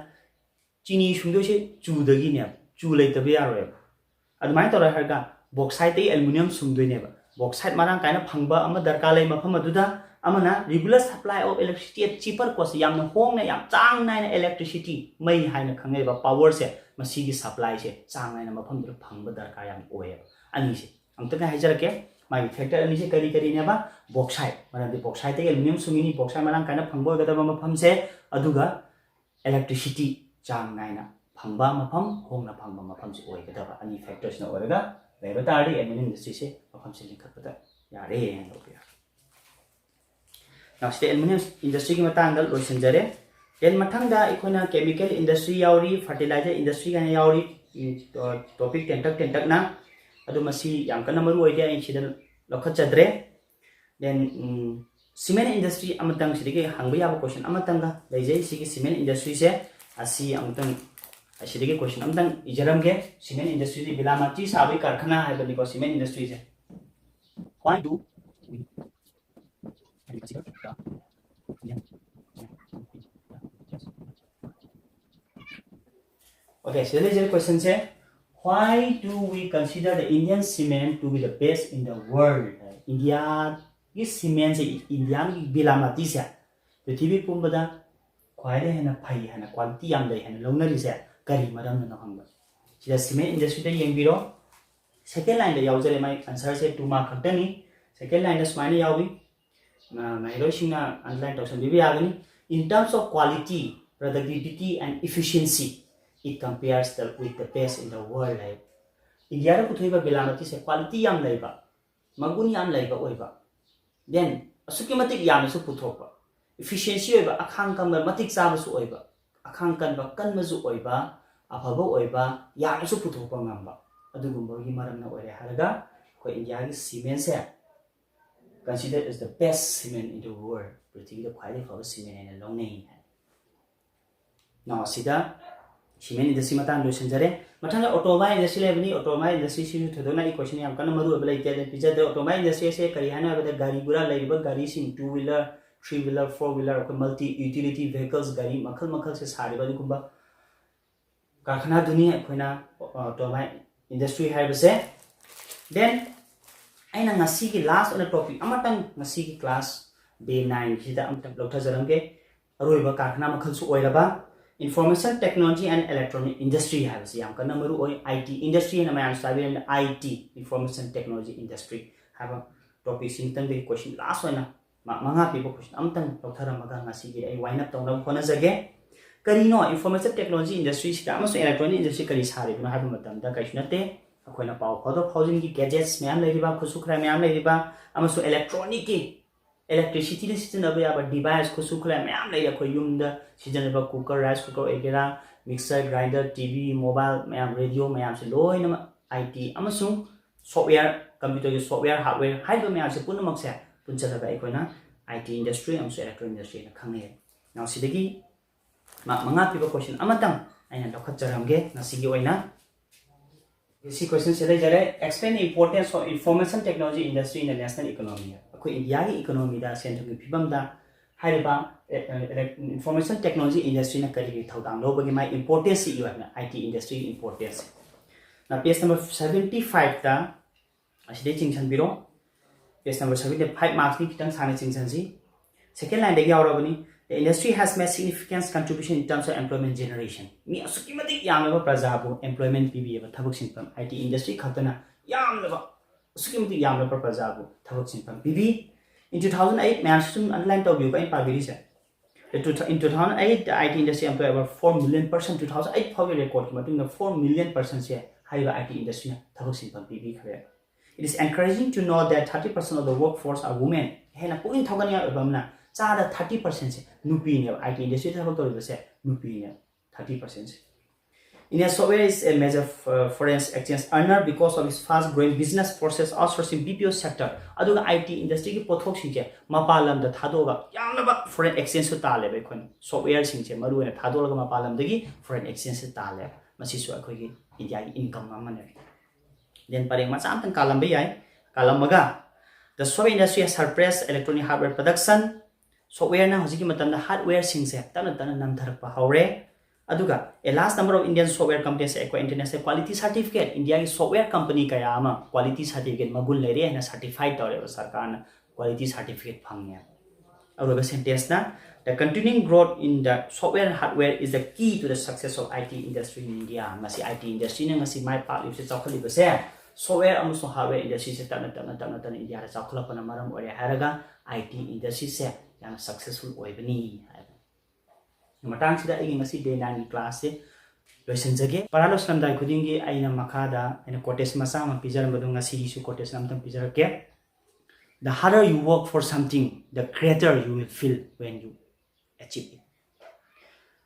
ꯆꯤꯅꯤ ꯁꯨꯡꯗꯣꯏꯁꯦ ꯆꯨꯗꯒꯤꯅꯦꯕ, ꯆꯨ ꯂꯩꯇꯕ ꯌꯥꯔꯣꯏꯕ꯫ ꯑꯗꯨꯃꯥꯏꯅ ꯇꯧꯔꯦ ꯍꯥꯏꯔꯒ ꯕꯣꯛꯁꯥꯏꯠꯇꯒꯤ aluminium ꯁꯨꯡꯗꯣꯏꯅꯦꯕ꯫ ꯕꯣꯛꯁꯥꯏꯠ ꯃꯔꯥꯡ ꯀꯥꯏꯅ ꯐꯪꯕ ꯑꯃ ꯗꯔꯀꯥꯔ ꯂꯩ ꯃꯐꯝ ꯑꯗꯨꯗ꯫ ꯑꯃꯅ regular supply of electricity at cheaper cost, ꯌꯥꯝꯅ ꯍꯣꯡꯅ, ꯌꯥꯝ ꯆꯥꯡ ꯅꯥꯏꯅ electricity, ꯃꯩ ꯍꯥꯏꯅ ꯈꯪꯅꯔꯤꯕ power ꯁꯦ, ꯃꯁꯤꯒꯤ supply ꯁꯦ ꯆꯥꯡ ꯅꯥꯏꯅ ꯃꯐꯝꯗꯨꯗ ꯐꯪꯕ ꯗꯔꯀꯥꯔ ꯌꯥꯝ ꯑꯣꯏꯌꯦꯕ꯫ ꯑꯅꯤꯁꯦ ꯑꯃꯨꯛꯇꯪꯒ ꯍꯥꯏꯖꯔꯛꯀꯦ꯫ ꯃꯥꯒꯤ ꯐꯦꯛꯇꯔ ꯑꯅꯤꯁꯦ ꯀꯔꯤ ꯀꯔꯤꯅꯦꯕ? ꯕꯣꯛꯁꯥꯏꯠ, ꯃꯔꯝꯗꯤ ꯕꯣꯛꯁꯥꯏꯠꯇꯒꯤ aluminium ꯁꯨꯡꯉꯤꯅꯤ, ꯕꯣꯛꯁꯥꯏꯠ ꯃꯔꯥꯡ ꯀꯥꯏꯅ ꯐꯪꯕ ꯑꯣꯏꯒꯗꯕ ꯃꯐꯝꯁꯦ, ꯑꯗꯨꯒ electricity ꯆꯥꯡ ꯅꯥꯏꯅ ꯐꯪꯕ ꯃꯐꯝ, ꯍꯣꯡꯅ ꯐꯪꯕ ꯃꯐꯝꯁꯤ ꯑꯣꯏꯒꯗꯕ꯫ ꯑꯅꯤ ꯐꯦꯛꯇꯔꯁꯤꯅ ꯑꯣꯏꯔꯒ ꯂꯩꯕ ꯇꯥꯔꯗꯤ aluminium industry ꯁꯦ ꯃꯐꯝꯁꯤ ꯂꯤꯡꯈꯠꯄꯗ ꯌꯥꯔꯦ ꯍꯥꯏꯅ ꯂꯧꯕ ꯌꯥꯏ꯫ Now, ꯁꯤꯗ aluminium industry ꯒꯤ ꯃꯇꯥꯡꯗ ꯂꯣꯏꯁꯤꯟꯖꯔꯦ꯫ Then ꯃꯊꯪꯗ ꯑꯩꯈꯣꯏꯅ chemical industry ꯌꯥꯎꯔꯤ, fertilizer industry ꯀꯥꯏꯅ ꯌꯥꯎꯔꯤ꯫ ꯎꯝ, ꯇꯣꯄꯤꯛ ꯇꯦꯟꯇꯛ ꯇꯦꯟꯇꯛꯅ, ꯑꯗꯨ ꯃꯁꯤ ꯌꯥꯝ ꯀꯟꯅ ꯃꯔꯨ ꯑꯣꯏꯗꯦ, ꯑꯩ ꯁꯤꯗ ꯂꯧꯈꯠꯆꯗ꯭ꯔꯦ꯫ Then, ꯎꯝ, cement industry ꯑꯃꯇꯪ ꯁꯤꯗꯒꯤ ꯍꯪꯕ ꯌꯥꯕ ꯀꯣꯏꯁꯟ ꯑꯃꯇꯪꯒ ꯂꯩꯖꯩ꯫ ꯁꯤꯒꯤ cement industry ꯁꯦ ꯑꯁꯤ ꯑꯃꯨꯛꯇꯪ, ꯑꯁꯤꯗꯒꯤ ꯀꯣꯏꯁꯟ ꯑꯃꯇꯪ ꯏꯖꯔꯝꯒꯦ꯫ Cement industry ꯁꯤ ꯕꯤꯂꯥꯃꯥꯇꯤ ꯁꯥꯕꯒꯤ ꯀꯥꯔꯈꯅꯥ ꯍꯥꯏꯕꯅꯤꯀꯣ, cement industry say. Why do we Okay, ꯁꯤꯗ ꯂꯩꯖꯔꯤꯕ ꯀꯣꯏꯁꯟꯁꯦ, "Why do we consider the Indian cement to be the best in the world?" ꯏꯟꯗꯤꯌꯥꯒꯤ ꯁꯤꯃꯦꯟꯁꯦ, ꯏꯟꯗꯤꯌꯥꯒꯤ ꯕꯤꯂꯥꯃꯥꯇꯤꯁꯦ ꯄ꯭ꯔꯤꯊꯤꯕꯤ ꯄꯨꯝꯕꯗ ꯈ꯭ꯋꯥꯏꯗꯒꯤ ꯍꯦꯟꯅ ꯐꯩ ꯍꯥꯏꯅ, ꯀ꯭ꯋꯥꯂꯤꯇꯤ ꯌꯥꯝ ꯂꯩ ꯍꯥꯏꯅ ꯂꯧꯅꯔꯤꯁꯦ ꯀꯔꯤ ꯃꯔꯝꯅꯅꯣ ꯍꯪꯕ꯫ ꯁꯤꯗ cement industry ꯗ ꯌꯦꯡꯕꯤꯔꯣ꯫ Second line ꯗ ꯌꯥꯎꯖꯔꯦ, ꯃꯥꯏ answer ꯁꯦ two mark ꯈꯛꯇꯅꯤ꯫ Second line ꯗ ꯁꯨꯃꯥꯏꯅ ꯌꯥꯎꯏ, ꯃ-, ꯃꯍꯩꯔꯣꯏꯁꯤꯡꯅ underline ꯇꯧꯁꯟꯕꯤꯕ ꯌꯥꯒꯅꯤ꯫ In terms of quality, productivity and efficiency, it compares the, with the best in the world ꯍꯥꯏ꯫ ꯏꯟꯗꯤꯌꯥꯗ ꯄꯨꯊꯣꯛꯏꯕ ꯕꯤꯂꯥꯃꯇꯤꯁꯦ quality ꯌꯥꯝ ꯂꯩꯕ, ꯃꯒꯨꯟ ꯌꯥꯝ ꯂꯩꯕ ꯑꯣꯏꯕ, then ꯑꯁꯨꯛꯀꯤ ꯃꯇꯤꯛ ꯌꯥꯝꯅꯁꯨ ꯄꯨꯊꯣꯛꯄ, efficiency ꯑꯣꯏꯕ, ꯑꯈꯥꯡ ꯀꯟꯕ, ꯃꯇꯤꯛ ꯆꯥꯕꯁꯨ ꯑꯣꯏꯕ, ꯑꯈꯥꯡ ꯀꯟꯕ, ꯀꯟꯕꯁꯨ ꯑꯣꯏꯕ, ꯑꯐꯕ ꯑꯣꯏꯕ, ꯌꯥꯝꯅꯁꯨ ꯄꯨꯊꯣꯛꯄ ꯉꯝꯕ, ꯑꯗꯨꯒꯨꯝꯕꯒꯤ ꯃꯔꯝꯅ ꯑꯣꯏꯔꯦ ꯍꯥꯏꯔꯒ ꯑꯩꯈꯣꯏ ꯏꯟꯗꯤꯌꯥꯒꯤ ꯁꯤꯃꯦꯟꯁꯦ considered as the best cement in the world, ꯄ꯭ꯔꯤꯊꯤꯕꯤꯗ ꯈ꯭ꯋꯥꯏꯗꯒꯤ ꯐꯕ ꯁꯤꯃꯦꯟ ꯍꯥꯏꯅ ꯂꯧꯅꯩ ꯍꯥꯏ꯫ Now, ꯑꯁꯤꯗ cement industry ꯃꯇꯥꯡꯗ ꯂꯣꯏꯁꯤꯟꯖꯔꯦ꯫ ꯃꯊꯪꯗ automobile industry ꯂꯩꯕꯅꯤ꯫ Automobile industry ꯁꯤꯁꯨ ꯊꯣꯏꯗꯣꯛꯅ ꯑꯩ question ꯌꯥꯝ ꯀꯟꯅ ꯃꯔꯨ ꯑꯣꯏꯕ ꯂꯩꯇꯦ, ꯑꯗꯨꯅ ꯄꯤꯖꯗ꯭ꯔꯦ꯫ Automobile industry ꯑꯁꯦ ꯀꯔꯤ ꯍꯥꯏꯅꯣ ꯍꯥꯏꯕꯗ ꯒꯥꯔꯤ ꯒꯨꯔꯥ ꯂꯩꯔꯤꯕ ꯒꯥꯔꯤꯁꯤꯡ, two wheeler, three wheeler, four wheeler, ꯑꯩꯈꯣꯏ multi utility vehicles, ꯒꯥꯔꯤ ꯃꯈꯜ ꯃꯈꯜꯁꯦ ꯁꯥꯔꯤꯕ ꯑꯗꯨꯒꯨꯝꯕ ꯀꯥꯔꯈꯥꯅꯥꯗꯨꯅꯤ ꯑꯩꯈꯣꯏꯅ, ꯑ, automobile industry ꯍꯥꯏꯕꯁꯦ꯫ Then ꯑꯩꯅ ꯉꯁꯤꯒꯤ last ꯑꯣꯏꯅ topic ꯑꯃꯇꯪ ꯉꯁꯤꯒꯤ class day nine ꯁꯤꯗ ꯑꯃꯇꯪ ꯂꯧꯊꯖꯔꯝꯒꯦ꯫ ꯑꯔꯣꯏꯕ ꯀꯥꯔꯈꯥꯅꯥ ꯃꯈꯜꯁꯨ ꯑꯣꯏꯔꯕ information technology and electronic industry ꯍꯥꯏꯕꯁꯤ ꯌꯥꯝ ꯀꯟꯅ ꯃꯔꯨ ꯑꯣꯏ꯫ I T industry ꯍꯥꯏꯅ ꯃꯌꯥꯝꯁꯨ ꯇꯥꯕꯤꯔꯝꯅꯤ꯫ I T, information technology industry ꯍꯥꯏꯕ topic ꯁꯤꯃꯇꯪꯗꯒꯤ question last ꯑꯣꯏꯅ mark ꯃꯉꯥ ꯄꯤꯕ question ꯑꯃꯇꯪ ꯂꯧꯊꯔꯝꯃꯒ ꯉꯁꯤꯒꯤ ꯑꯩ wind up ꯇꯧꯅꯕ ꯍꯣꯠꯅꯖꯒꯦ꯫ ꯀꯔꯤꯅꯣ information technology industry ꯁꯤꯗ ꯑꯃꯁꯨꯡ electronic industry ꯀꯔꯤ ꯁꯥꯔꯤꯕꯅꯣ ꯍꯥꯏꯕ ꯃꯇꯝꯗ ꯀꯔꯤꯁꯨ ꯅꯠꯇꯦ꯫ ꯑꯩꯈꯣꯏꯅ ꯄꯥꯎ ꯐꯥꯎꯗꯣꯛ ꯐꯥꯎꯖꯤꯟꯒꯤ gadgets ꯃꯌꯥꯝ ꯂꯩꯔꯤꯕ, ꯈꯨꯠꯁꯨ ꯈꯨꯠꯂꯥꯏ ꯃꯌꯥꯝ ꯂꯩꯔꯤꯕ, ꯑꯃꯁꯨꯡ electronic ꯀꯤ, electricity ꯗ ꯁꯤꯖꯤꯟꯅꯕ ꯌꯥꯕ device, ꯈꯨꯠꯁꯨ ꯈꯨꯠꯂꯥꯏ ꯃꯌꯥꯝ ꯂꯩꯔꯤ꯫ ꯑꯩꯈꯣꯏ ꯌꯨꯝꯗ ꯁꯤꯖꯤꯟꯅꯕ cooker, rice cooker ꯑꯣꯏꯒꯦꯔꯥ, mixer, grinder, T V, mobile ꯃꯌꯥꯝ, radio ꯃꯌꯥꯝꯁꯦ ꯂꯣꯏꯅꯃꯛ I T ꯑꯃꯁꯨꯡ software, computer ꯒꯤ software, hardware ꯍꯥꯏꯔꯤꯕ ꯃꯌꯥꯝꯁꯦ ꯄꯨꯝꯅꯃꯛꯁꯦ ꯄꯨꯟꯁꯤꯜꯂꯒ ꯑꯩꯈꯣꯏꯅ I T industry ꯑꯃꯁꯨꯡ electronic industry ꯍꯥꯏꯅ ꯈꯪꯅꯩ꯫ Now, ꯁꯤꯗꯒꯤ mark ꯃꯉꯥ ꯄꯤꯕ question ꯑꯃꯇꯪ ꯑꯩꯅ ꯂꯧꯈꯠꯆꯔꯝꯒꯦ ꯉꯁꯤꯒꯤ ꯑꯣꯏꯅ꯫ ꯁꯤ question ꯁꯦ ꯂꯩꯖꯔꯦ, explain the importance of information technology industry in the national economy꯫ ꯑꯩꯈꯣꯏ ꯏꯟꯗꯤꯌꯥꯒꯤ economy ꯗ, ꯁꯦꯟ ꯊꯨꯝꯒꯤ ꯐꯤꯕꯝꯗ ꯍꯥꯏꯔꯤꯕ, ꯑꯦ, ꯑꯦ, information technology industry ꯅ ꯀꯔꯤ ꯀꯔꯤ ꯊꯧꯗꯥꯡ ꯂꯧꯕꯒꯦ, ꯃꯥꯒꯤ importance ꯁꯤ ꯏꯌꯨ ꯍꯥꯏꯕꯅ, I T industry ꯒꯤ importance꯫ Now, page number seventy five ꯇ ꯑꯁꯤꯗꯩ ꯆꯤꯡꯁꯤꯟꯕꯤꯔꯣ꯫ Page number seventy five, marks ꯅꯤ, ꯈꯤꯇꯪ ꯁꯥꯡꯅ ꯆꯤꯡꯁꯤꯟꯁꯤ꯫ Second line ꯗꯒꯤ ꯌꯥꯎꯔꯕꯅꯤ꯫ The industry has made significant contribution in terms of employment generation꯫ ꯃꯤ ꯑꯁꯨꯛꯀꯤ ꯃꯇꯤꯛ ꯌꯥꯝꯂꯕ ꯄ꯭ꯔꯖꯥꯕꯨ employment ꯄꯤꯕꯤꯕ ꯊꯕꯛ ꯁꯤꯟꯐꯝ꯫ I T industry ꯈꯛꯇꯅ ꯌꯥꯝꯂꯕ, ꯑꯁꯨꯛꯀꯤ ꯃꯇꯤꯛ ꯌꯥꯝꯂꯕ ꯄ꯭ꯔꯖꯥꯕꯨ ꯊꯕꯛ ꯁꯤꯟꯐꯝ ꯄꯤꯕꯤ꯫ In two thousand eight, ꯃꯌꯥꯝꯁꯨ ꯁꯨꯝ underline ꯇꯧꯕꯤꯌꯨꯀꯣ ꯑꯩꯅ ꯄꯥꯕꯤꯔꯤꯁꯦ꯫ In two thousand eight, the I T industry employed over four million person, two thousand eight ꯐꯥꯎꯒꯤ recordꯀꯤ ꯃꯇꯨꯡꯗ four million personꯁꯦ ꯍꯥꯏꯔꯤꯕ I T industryꯅ ꯊꯕꯛ ꯁꯤꯟꯐꯝ ꯄꯤꯕꯤꯈ꯭ꯔꯦ꯫ It is encouraging to know that thirty percent of the workforce are women. ꯍꯦꯟꯅ ꯄꯨꯛꯅꯤꯡ ꯊꯧꯒꯠꯅꯤꯡꯉꯥꯏ ꯑꯣꯏꯕ ꯑꯃꯅ ꯆꯥꯗ thirty percentꯁꯦ ꯅꯨꯄꯤꯅꯦꯕ꯫ I T industryꯗ ꯊꯕꯛ ꯇꯧꯔꯤꯕꯁꯦ ꯅꯨꯄꯤꯅꯦꯕ, thirty percentꯁꯦ꯫ India software is a major uh, foreign exchange earner because of its fast growing business process outsourcing, B P O sector. ꯑꯗꯨꯒ I T industryꯒꯤ ꯄꯣꯠꯊꯣꯛꯁꯤꯡꯁꯦ ꯃꯄꯥꯟ ꯂꯝꯗ ꯊꯥꯗꯣꯛꯑꯒ ꯌꯥꯝꯂꯕ foreign exchangeꯁꯨ ꯇꯥꯜꯂꯦꯕ ꯑꯩꯈꯣꯏꯅ꯫ Softwareꯁꯤꯡꯁꯦ ꯃꯔꯨꯑꯣꯏꯅ ꯊꯥꯗꯣꯛꯑꯒ ꯃꯄꯥꯟ ꯂꯝꯗꯒꯤ foreign exchangeꯁꯦ ꯇꯥꯜꯂꯦꯕ꯫ ꯃꯁꯤꯁꯨ ꯑꯩꯈꯣꯏꯒꯤ Indiaꯒꯤ income ꯑꯃꯅꯦ꯫ Then ꯄꯔꯦꯡ ꯃꯆꯥ ꯑꯃꯇꯪ ꯀꯥꯜꯂꯝꯕ ꯌꯥꯏ꯫ ꯀꯥꯜꯂꯝꯃꯒ, the software industry has surpassed electronic hardware production. Softwareꯅ ꯍꯧꯖꯤꯛꯀꯤ ꯃꯇꯝꯗ hardwareꯁꯤꯡꯁꯦ ꯇꯞꯅ ꯇꯞꯅ ꯅꯝꯊꯔꯛꯄ ꯍꯧꯔꯦ꯫ ꯑꯗꯨꯒ a large number of Indian software companies acquire international quality certificate. Indiaꯒꯤ software company ꯀꯌꯥ ꯑꯃ quality certificate ꯃꯒꯨꯟ ꯂꯩꯔꯦ ꯍꯥꯏꯅ certify ꯇꯧꯔꯦꯕ ꯁꯔꯀꯥꯔꯅ꯫ Quality certificate ꯐꯪꯉꯦ꯫ ꯑꯔꯣꯏꯕ sentenceꯅ, the continuing growth in the software and hardware is the key to the success of I T industry in India. ꯉꯁꯤ I T industryꯅ ꯉꯁꯤ ꯃꯥꯏ ꯄꯥꯛꯂꯤꯕꯁꯦ, ꯆꯥꯎꯈꯠꯂꯤꯕꯁꯦ software ꯑꯃꯁꯨꯡ hardware industryꯁꯦ ꯇꯞꯅ ꯇꯞꯅ ꯇꯞꯅ ꯇꯞꯅ Indiaꯗ ꯆꯥꯎꯈꯠꯂꯛꯄꯅ ꯃꯔꯝ ꯑꯣꯏꯔꯦ ꯍꯥꯏꯔꯒ I T industryꯁꯦ ꯌꯥꯝꯅ successful ꯑꯣꯏꯕꯅꯤ ꯍꯥꯏꯕ꯫ ꯃꯇꯥꯡꯁꯤꯗ ꯑꯩꯒꯤ ꯉꯁꯤ day nineꯒꯤ classꯁꯦ ꯂꯣꯏꯁꯤꯟꯖꯒꯦ꯫ ꯄꯔꯥ ꯂꯣꯏꯁꯤꯜꯂꯝꯗꯥꯏ ꯈꯨꯗꯤꯡꯒꯤ ꯑꯩꯅ ꯃꯈꯥꯗ ꯑꯩꯅ quotation ꯃꯆꯥ ꯑꯃ ꯄꯤꯖꯔꯝꯕꯗꯣ ꯉꯁꯤꯒꯤꯁꯨ quotation ꯑꯃꯇꯪ ꯄꯤꯖꯔꯛꯀꯦ꯫ The harder you work for something, the greater you will feel when you achieve it.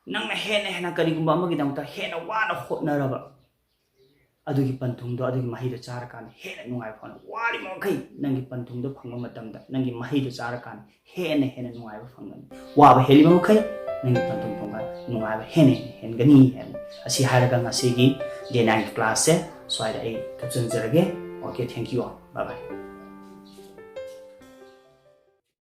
ꯅꯪꯅ ꯍꯦꯟꯅ ꯍꯦꯟꯅ ꯀꯔꯤꯒꯨꯝꯕ ꯑꯃꯒꯤꯗꯃꯛꯇ ꯍꯦꯟꯅ ꯋꯥꯅ ꯍꯣꯠꯅꯔꯕ ꯑꯗꯨꯒꯤ ꯄꯟꯊꯨꯡꯗꯣ, ꯑꯗꯨꯒꯤ ꯃꯍꯩꯗꯣ ꯆꯥꯔꯀꯥꯟꯗ ꯍꯦꯟꯅ ꯅꯨꯡꯉꯥꯏꯕ ꯐꯥꯎꯅ ꯋꯥꯔꯤꯕ ꯃꯈꯩ ꯅꯪꯒꯤ ꯄꯟꯊꯨꯡꯗꯣ ꯐꯪꯕ ꯃꯇꯝꯗ, ꯅꯪꯒꯤ ꯃꯍꯩꯗꯣ ꯆꯥꯔꯀꯥꯟꯗ ꯍꯦꯟꯅ ꯍꯦꯟꯅ ꯅꯨꯡꯉꯥꯏꯕ ꯐꯪꯒꯅꯤ꯫ ꯋꯥꯕ ꯍꯦꯜꯂꯤꯕ ꯃꯈꯩ ꯅꯪꯒꯤ ꯄꯟꯊꯨꯡ ꯐꯪꯕ ꯅꯨꯡꯉꯥꯏꯕ ꯍꯦꯟꯅ ꯍꯦꯟꯅ ꯍꯦꯟꯒꯅꯤ ꯍꯥꯏꯕꯅꯤ꯫ ꯑꯁꯤ ꯍꯥꯏꯔꯒ ꯉꯁꯤꯒꯤ day nineꯒꯤ classꯁꯦ ꯁ꯭ꯋꯥꯏꯗ ꯑꯩ ꯊꯨꯞꯆꯤꯟꯖꯔꯒꯦ꯫ Okay, thank you all. Bye bye.